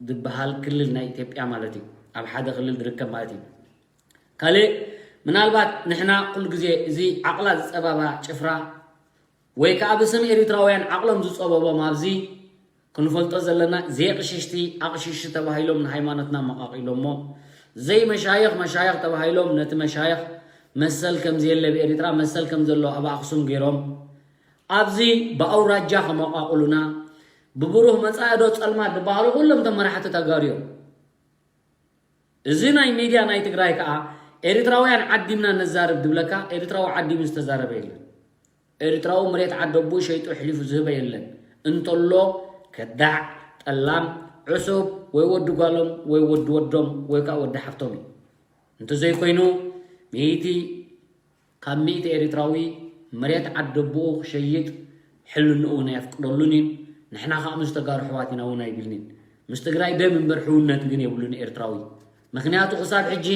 ዝበሃል ክልል ናይ ኢትዮጵያ ማለት እዩ ኣብ ሓደ ክልል ዝርከብ ማለት እዩ ካልእ ምናልባት ንሕና ኩሉ ግዜ እዚ ዓቕላ ዝፀባባ ጭፍራ ወይ ከዓ ብስም ኤሪትራውያን ዓቕሎም ዝፀበቦም ኣብዚ ክንፈልጦ ዘለና ዘይቕሽሽቲ ኣቕሽሽቲ ተባሂሎም ንሃይማኖትና መቓቒሎሞ ዘይመሻየኽ መሻየኽ ተባሂሎም ነቲ መሻየኽ መሰል ከም ዘየለ ብኤርትራ መሰል ከም ዘሎ ኣብ ኣኽሱም ገይሮም ኣብዚ ብኣውራጃ ከመቋቑሉና ብብሩህ መጻኢ ዶ ጸልማት ዝበሃሉ ኩሎም እቶም መራሕቲ ተጋሩ እዮም። እዚ ናይ ሚድያ ናይ ትግራይ ከዓ ኤርትራውያን ዓዲምና ነዛርብ ድብለካ ኤርትራዊ ዓዲሙ ዝተዛረበ የለን። ኤርትራዊ መሬት ዓደቡ ሸይጡ ኣሕሊፉ ዝህበ የለን። እንተሎ ከዳዕ፣ ጠላም፣ ዕሱብ ወይ ወዲ ጓሎም ወይ ወዲ ወዶም ወይ ከዓ ወዲ ሓፍቶም እዩ። እንተዘይኮይኑ ሚእቲ ካብ ሚእቲ ኤርትራዊ መሬት ዓደቦኡ ክሸይጥ ሕልንኡ እውን ኣየፍቅደሉን እዩ። ንሕና ከዓ ምስ ተጋሩ ኣሕዋት ኢና እውን ኣይብልን እዩ። ምስ ትግራይ ደም እምበር ሕውነት ግን የብሉን ኤርትራዊ። ምክንያቱ ክሳብ ሕጂ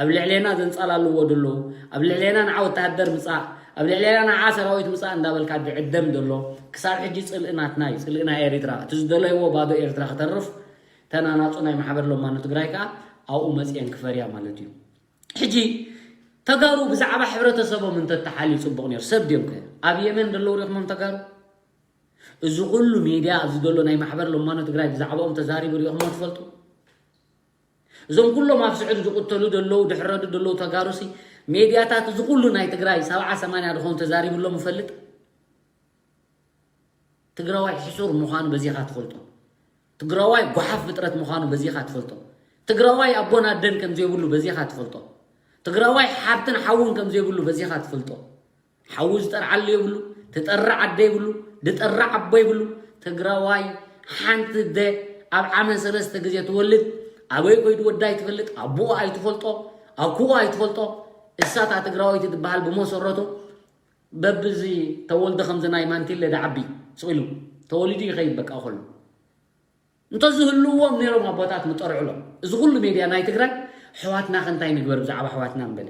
ኣብ ልዕሌና ዘንጻላልዎ ዘለዉ፣ ኣብ ልዕሌና ንዓ ወተሃደር ምጻእ፣ ኣብ ልዕሌና ንዓ ሰራዊት ምጻእ እንዳበልካ ዝዕደም ዘሎ፣ ክሳብ ሕጂ ጽልኢ ናትና እዩ፣ ጽልኢ ናይ ኤርትራ። እቲ ዝደለይዎ ባዶ ኤርትራ ክተርፍ፣ ተን ኣናጹ ናይ ማሕበር ለማኖ ትግራይ ከዓ ኣብኡ መጽየን ክፈርያ ማለት እዩ። ሕጂ ተጋሩ ብዛዕባ ሕብረተሰቦም እንተተሓልዩ ጽቡቕ ነይሩ። ሰብ ድዮም ከ ኣብ የመን ዘለዉ ሪእኹሞም ተጋሩ? እዚ ኩሉ ሚድያ ኣብዚ ዘሎ ናይ ማሕበር ለማኖ ትግራይ ብዛዕባኦም ተዛሪቡ ሪእኹሞ ትፈልጡ? እዞም ኩሎም ኣብ ስዑዲ ዝቕተሉ ዘለዉ ድሕረዱ ዘለዉ ተጋሩሲ ሚድያታት እዚ ኩሉ ናይ ትግራይ ሰብዓ ሰማንያ ዝኾኑ ተዛሪብሎም ይፈልጥ? ትግራዋይ ሕሱር ምዃኑ በዚኻ ትፈልጦ። ትግራዋይ ጓሓፍ ፍጥረት ምዃኑ በዚኻ ትፈልጦ። ትግራዋይ ኣቦን ኣደን ከም ዘይብሉ በዚኻ ትፈልጦ። ትግራዋይ ሓብትን ሓውን ከም ዘይብሉ በዚኻ ትፈልጦ። ሓዉ ዝጠርዓሉ የብሉ፣ ትጠርዕ ኣደ የብሉ፣ ዝጠርዕ ኣቦ የብሉ። ትግራዋይ ሓንቲ ኣደ ኣብ ዓመት ሰለስተ ግዜ ትወልድ፣ ኣበይ ኮይዱ ወዳ ኣይትፈልጥ፣ ኣቦኡ ኣይትፈልጦ፣ ኣኩኡ ኣይትፈልጦ። እሳታ ትግራወይቲ ትበሃል ብመሰረቱ በብዚ ተወልደ ከምዚ ናይ ማንቲለ ዳዓቢ ስቕ ኢሉ ተወሊዱ ይኸይድ በቃ ከሎ። እንተዝህልዎም ነይሮም ኣቦታት ምጠርዑሎም። እዚ ኩሉ ሜድያ ናይ ትግራይ ኣሕዋትና ከ እንታይ ንግበር ብዛዕባ ኣሕዋትና ምበለ።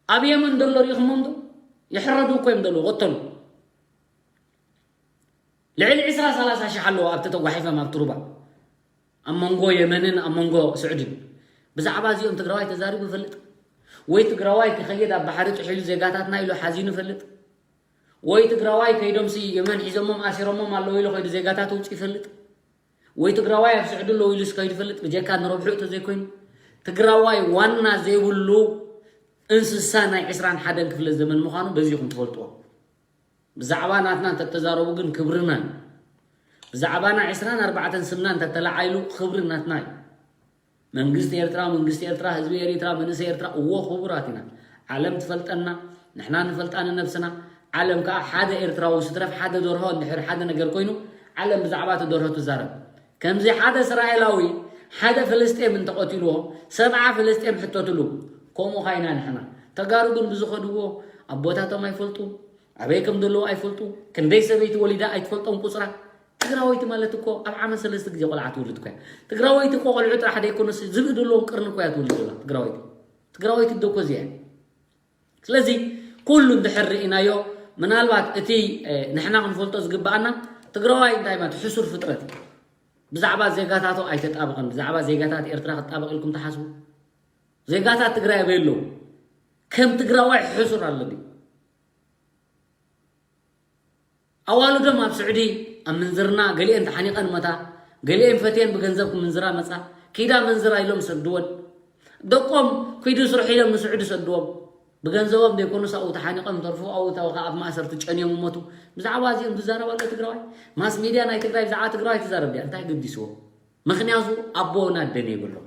ኣብ የመን ደሎ ሪኢኹሞም ዶ? ይሕረዱ እኮ እዮም ደሎ፣ ወተሉ። ልዕሊ ዕስራ ሰላሳ ሽሕ ኣለዎ ኣብቲ ተጓሒፎም ኣብቲ ሩባ። ኣብ መንጎ የመንን ኣብ መንጎ ስዑድን። ብዛዕባ እዚኦም ትግራዋይ ተዛሪቡ ይፈልጥ? ወይ ትግራዋይ ክኸይድ ኣብ ባሕሪ ጥሒሉ ዜጋታትና ኢሉ ሓዚኑ ይፈልጥ? ወይ ትግራዋይ ከይዶምሲ የመን ሒዞሞም ኣሲሮሞም ኣለዉ ኢሉ ከይዱ ዜጋታት ውፅእ ይፈልጥ? ወይ ትግራዋይ ኣብ ስዕዲ ኣለዉ ኢሉስ ከይዱ ይፈልጥ? ብጀካ ንረብሑ እንተዘይኮይኑ። ትግራዋይ ዋና ዘይብሉ እንስሳ ናይ ዕስራን ሓደን ክፍለ ዘመን ምዃኑ በዚኹም ትፈልጥዎ። ብዛዕባ ናትና እንተተዛረቡ ግን ክብርና እዩ። ብዛዕባና ዕስራን ኣርባዕተን ስምና እንተተለዓይሉ ክብሪ ናትና እዩ። መንግስቲ ኤርትራ፣ መንግስቲ ኤርትራ፣ ህዝቢ ኤሪትራ፣ መንእሰይ ኤርትራ፣ እዎ ክቡራት ኢና። ዓለም ትፈልጠና፣ ንሕና ንፈልጣ ንነብስና። ዓለም ከኣ ሓደ ኤርትራዊ ስትረፍ ሓደ ደርሆ እንድሕር ሓደ ነገር ኮይኑ፣ ዓለም ብዛዕባ እቲ ደርሆ ትዛረብ። ከምዚ ሓደ እስራኤላዊ ሓደ ፍልስጤም እንተቐቲልዎ፣ ሰብዓ ፍልስጤም ሕተትሉ። ከምኡ ኻይና ንሕና። ተጋሩ ግን ብዝኸድዎ ኣቦታቶም ኣይፈልጡ፣ ኣበይ ከም ዘለዉ ኣይፈልጡ፣ ክንደይ ሰበይቲ ወሊዳ ኣይትፈልጦም ቁጽራ። ትግራወይቲ ማለት እኮ ኣብ ዓመት ሰለስተ ግዜ ቆልዓ ትወልድ እኮ እያ። ትግራወይቲ እኮ ቆልዑ ጥራሕ ደይኮነስ ዝብኢ ዘለዎም ቅርኒ እኮ እያ ትወልድ ዘላ ትግራወይቲ። ትግራወይቲ እዶ እኮ እዚኣ እያ። ስለዚ ኩሉ እንድሕር ርኢናዮ፣ ምናልባት እቲ፣ እ፣ ንሕና ክንፈልጦ ዝግብኣና ትግራዋይ እንታይ ማለት ሕሱር ፍጥረት እዩ። ብዛዕባ ዜጋታቱ ኣይተጣብቐን። ብዛዕባ ዜጋታት ኤርትራ ክጣበቕ ኢልኩም ትሓስቡ? ዜጋታት ትግራይ ኣበይ ኣለዉ? ከም ትግራዋይ ሕሱር ኣሎ ድዩ? ኣዋልዶም ኣብ ስዑዲ ኣብ ምንዝርና ገሊኤን ተሓኒቐን መታ፣ ገሊኤን ፈትየን ብገንዘብ ክምንዝራ መጻ፣ ኪዳ መንዝራ ኢሎም ሰድወን። ደቆም ኪዱ ስርሑ ኢሎም ንስዑዲ ሰድዎም። ብገንዘቦም ዘይኮኑስ ኣብኡ ተሓኒቐም ተርፉ፣ ኣብኡ ተው-፣ ኣብ ማእሰርቲ ጨንዮም ይሞቱ። ብዛዕባ እዚኦም ዝዛረብ ኣሎ ትግራዋይ? ማስ ሚድያ ናይ ትግራይ ብዛዕባ ትግራዋይ ትዛረብ ድያ? እንታይ ገዲስዎ? ምኽንያቱ ኣቦን ኣደን የብሎም።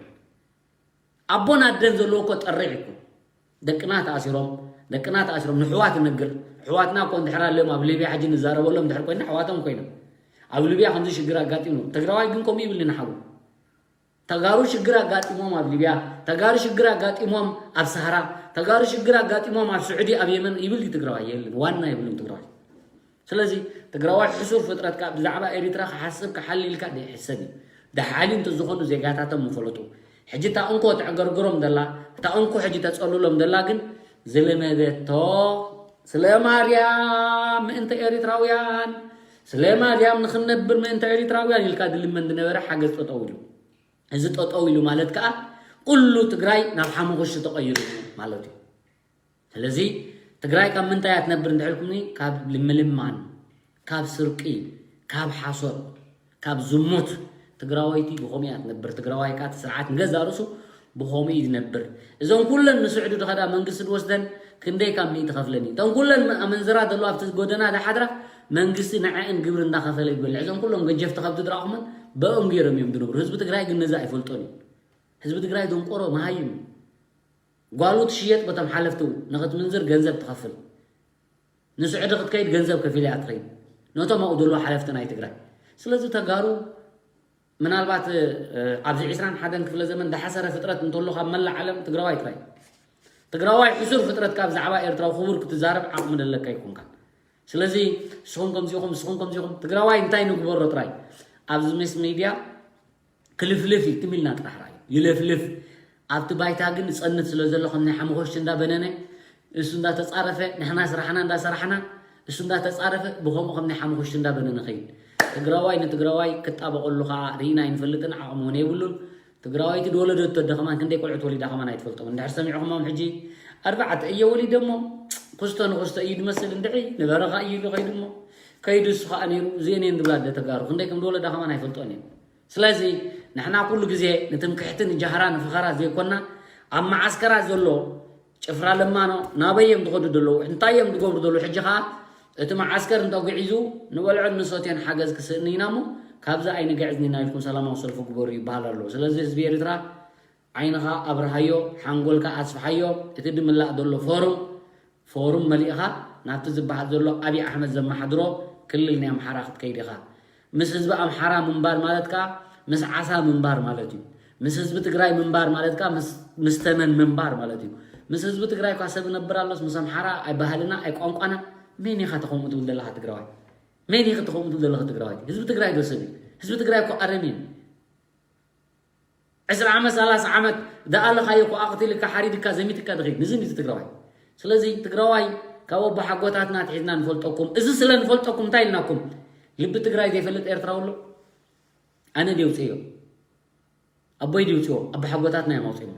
ኣቦን ኣደን ዘለዎ እኮ ጠሪዕ እኮ። ደቅና ተኣሲሮም፣ ደቅና ተኣሲሮም፣ ንሕዋት እነግር። ኣሕዋትና እኮ እንድሕር ኣልዮም ኣብ ሊብያ ሕጂ ንዛረበሎም እንድሕር ኮይና ኣሕዋቶም ኮይኖም። ኣብ ሊብያ ከምዚ ሽግር ኣጋጢሙ። ትግራዋይ ግን ከምኡ ይብል ንሓዉ። ተጋሩ ሽግር ኣጋጢሞም ኣብ ሊብያ፣ ተጋሩ ሽግር ኣጋጢሞም ኣብ ሳህራ፣ ተጋሩ ሽግር ኣጋጢሞም ኣብ ስዑዲ፣ ኣብ የመን ይብል እዩ ትግራዋይ? የለን። ዋና የብሉን ትግራዋይ። ስለዚ ትግራዋይ ሕሱር ፍጥረት ከኣ ብዛዕባ ኤሪትራ ክሓስብ ክሓሊ ኢልካ ደይሕሰብ እዩ። ደሓሊ እንተዝኾኑ ዜጋታቶም ምፈለጡ። ሕጂ እታ እንኮ ተዕገርግሮም ደላ፣ እታ እንኮ ሕጂ ተጸልሎም ደላ ግን ዝለመደቶ ስለ ማርያም ምእንተ ኤሪትራውያን፣ ስለ ማርያም ንኽንነብር ምእንተ ኤሪትራውያን ኢልካ ድልመን ዝነበረ ሓገዝ ጠጠው ኢሉ። እዚ ጠጠው ኢሉ ማለት ከኣ ኩሉ ትግራይ ናብ ሓሙኽሽቲ ተቐይሩ ማለት እዩ። ስለዚ ትግራይ ካብ ምንታይ እያ ትነብር እንድሕልኩምኒ፣ ካብ ምልማን፣ ካብ ስርቂ፣ ካብ ሓሶት፣ ካብ ዝሙት ትግራወይቲ ብኸምኡ እያ ትነብር። ትግራዋይ ከኣ እቲ ስርዓት ንገዛእ ርእሱ ብኸምኡ እዩ ዝነብር። እዞም ኩለን ንስዑዲ ዝኸዳ መንግስቲ ዝወስደን ክንደይ ካብ ሚእቲ ከፍለን እዩ። እተን ኩለን ኣመንዝራ ዘለዋ ኣብቲ ጎደና ዝሓድራ መንግስቲ ንዐአን ግብሪ እንዳኸፈለ ይበልዕ። እዞም ኩሎም ገጀፍቲ ከብቲ ዝረኣኹምን ብኦም ገይሮም እዮም ዝነብሩ። ህዝቢ ትግራይ ግን ነዚ ኣይፈልጦን እዩ። ህዝቢ ትግራይ ደንቆሮ መሃይም እዩ። ጓሉ ትሽየጥ በቶም ሓለፍቱ ንኽትምንዝር ገንዘብ ትኸፍል። ንስዑዲ ክትከይድ ገንዘብ ከፊላ እያ ትኸይድ። ነቶም ኣብኡ ዘለዉ ሓለፍቲ ናይ ትግራይ። ስለዚ ተጋሩ ምናልባት ኣብዚ ዕስራን ሓደን ክፍለ ዘመን ዝሓሰረ ፍጥረት እንተሎ ካብ መላእ ዓለም ትግራዋይ ጥራይ። ትግራዋይ ሕሱር ፍጥረት ካብ ብዛዕባ ኤርትራዊ ክቡር ክትዛረብ ዓቕሚ ዘለካ ኣይኮንካን። ስለዚ ንስኹም ከምዚኹም ንስኹም ከምዚኹም ትግራዋይ እንታይ ንግበሮ ጥራይ ኣብዚ ምስ ሚድያ ክልፍልፍ እዩ ትም ኢልና ጥራሕ ርኣዩ ይለፍልፍ ኣብቲ ባይታ ግን ዝፀንት ስለ ዘሎ ከም ናይ ሓመኾሽቲ እንዳበነነ እሱ እንዳተፃረፈ ንሕና ስራሕና እንዳሰራሕና እሱ እንዳተፃረፈ ብኸምኡ ከም ናይ ሓመኾሽቲ እንዳበነነ ኸይድ ትግራዋይ ንትግራዋይ ክጣበቐሉ ከዓ ርኢና ኣይንፈልጥን ዓቕሚ እውን የብሉን ትግራዋይቲ ዝወለደቶ ኣደ ከማን ክንደይ ቆልዑት ወሊዳ ከማን ኣይትፈልጦም እንድሕር ሰሚዕኹሞም ሕጂ ኣርባዕተ እየ ወሊደ እሞ ክስቶ ንክስቶ እዩ ዝመስል እንድዒ ንበረኻ እዩ ኢሉ ከይዱ እሞ ከይዱ እሱ ከዓ ነይሩ እዚአን እየን ዝብላ ኣደ ተጋሩ ክንደይ ከም ዝወለዳ ከማን ኣይፈልጦን እየን ስለዚ ንሕና ኩሉ ግዜ ንትምክሕቲ ንጃህራ ንፈኸራ ዘይኮና ኣብ መዓስከራት ዘሎ ጭፍራ ለማኖ ናበይ እዮም ዝኸዱ ዘለዉ እንታይ እዮም ዝገብሩ ዘለዉ ሕጂ ከዓ እቲ መዓስከር እንተጉዒዙ ንበልዖን ንሰትዮን ሓገዝ ክስእኒ ኢና እሞ ካብዚ ኣይንግዕዝን ኢና ኢልኩም ሰላማዊ ሰልፊ ግበሩ ይበሃል ኣሎ ስለዚ ህዝቢ ኤርትራ ዓይንኻ ኣብርሃዮ ሓንጎልካ ኣስፍሓዮ እቲ ድምላእ ዘሎ ፎርም ፎሩም መሊእኻ ናብቲ ዝበሃል ዘሎ ኣብይ ኣሕመድ ዘመሓድሮ ክልል ናይ ኣምሓራ ክትከይድ ኢኻ። ምስ ህዝቢ ኣምሓራ ምንባር ማለት ከኣ ምስ ዓሳ ምንባር ማለት እዩ። ምስ ህዝቢ ትግራይ ምንባር ማለት ከኣ ምስ ምስ ተመን ምንባር ማለት እዩ። ምስ ህዝቢ ትግራይ እኳ ሰብ ይነብር ኣሎስ ምስ ኣምሓራ ኣይ ባህልና ኣይ ቋንቋና መን ኢኻ ተኸምኡ ትብል ዘለኻ ትግራዋይ? መን ኢኺ ተኸምኡ ትብል ዘለኺ ትግራዋይቲ? ህዝቢ ትግራይ ዶ ሰብ እዩ? ህዝቢ ትግራይ እኮ ኣረም እዩ። ዕስራ ዓመት ሰላሳ ዓመት ደኣለኻዮ እኮ ኣቕቲልካ ሓሪድካ ዘሚትካ ድኺድ ንዝን እዩ ትግራዋይ ስለዚ ትግራዋይ ካብ ኣቦሓጎታትና ኣትሒዝና ንፈልጠኩም እዚ ስለ ንፈልጠኩም እንታይ ኢልናኩም ልቢ ትግራይ ዘይፈልጥ ኤርትራዊ ኣሎ ኣነ ድውፅዮ ኣቦይ ድውፅዮ ኣቦሓጎታትና እዮም ኣውፅሞ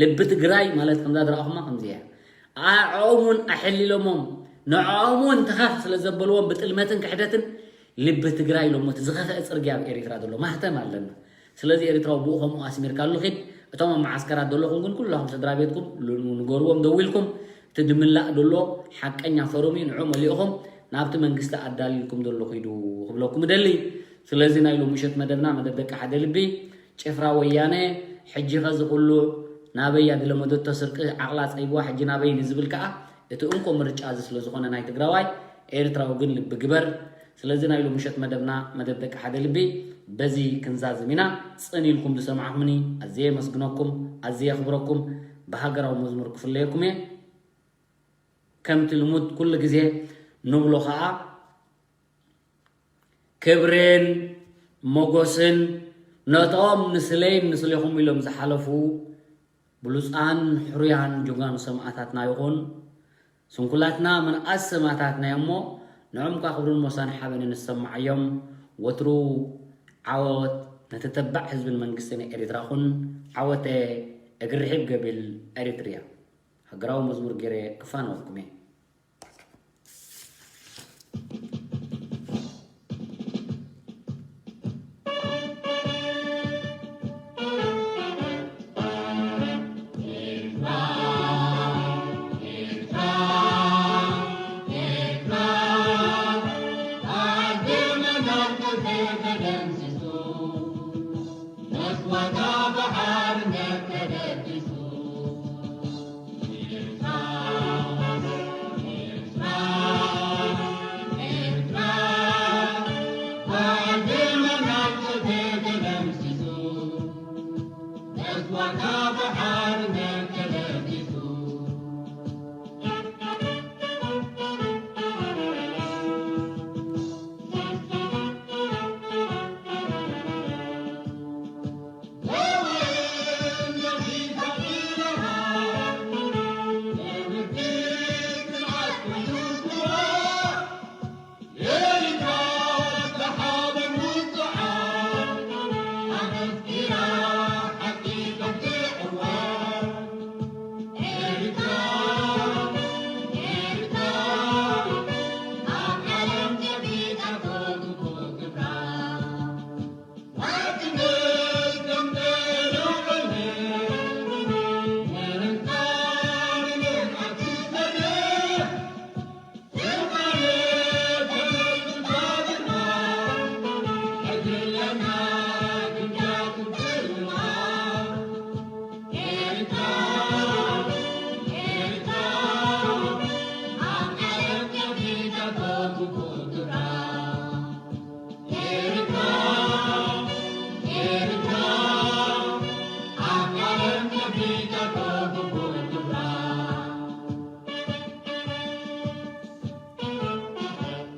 ልቢ ትግራይ ማለት ከምዛ ዝረኣኹማ ከምዚ እያ ኣዕኦም እውን ኣሕሊሎሞም ንዕኦም እውን ተኸፍ ስለ ዘበልዎም ብጥልመትን ክሕደትን ልቢ ትግራይ ኢሎሞ እቲ ዝኸፍአ ፅርግያ ኣብ ኤሪትራ ዘሎ ማህተም ኣለና ስለዚ ኤሪትራዊ ብኡ ከምኡ ኣስሚርካሉ ኺድ እቶም ኣብ መዓስከራት ዘለኹም ግን ኩላኹም ስድራ ቤትኩም ንገርዎም ደዊልኩም እቲ ድምላእ ዘሎ ሓቀኛ ፈሩም እዩ ንዑ መሊእኹም ናብቲ መንግስቲ ኣዳልልኩም ዘሎ ኺዱ ክብለኩም እደሊ ስለዚ ናይ ሎምሸት መደብና መደብ ደቂ ሓደ ልቢ ጭፍራ ወያነ ሕጂ ኸዚ ኩሉ ናበይ ኣድለመደቶ ስርቂ ዓቕላ ጸይብዋ ሕጂ ናበይ ንዝብል ከኣ እቲ እንኮ ምርጫ እዚ ስለ ዝኾነ ናይ ትግራዋይ ኤርትራዊ ግን ልቢ ግበር ስለዚ ናይ ሎምሸት መደብና መደብ ደቂ ሓደ ልቢ በዚ ክንዛዝም ኢና ጽን ኢልኩም ዝሰማዕኩምኒ ኣዝየ የመስግነኩም ኣዝየ የኽብረኩም ብሃገራዊ መዝሙር ክፍለየኩም እየ ከምቲ ልሙድ ኩሉ ግዜ ንብሎ ኸኣ ክብርን ሞጎስን ነቶም ንስለይን ንስሌኹም ኢሎም ዝሓለፉ ብሉፃን ሕሩያን ጀጋኑ ሰማእታትና ይኹን ስንኩላትና ምንኣስ ሰማእታትና እዮም እሞ ንዖም ከዓ ክብርን ሞሳን ሓበንን ንሰማዓዮም ወትሩ ዓወት ነቲ ተባዕ ህዝብን መንግስትን ኤሪትራ ኹን ዓወተ እግርሒብ ገቢል ኤሪትርያ ሃገራዊ መዝሙር ገይረ ክፋነወልኩም እየ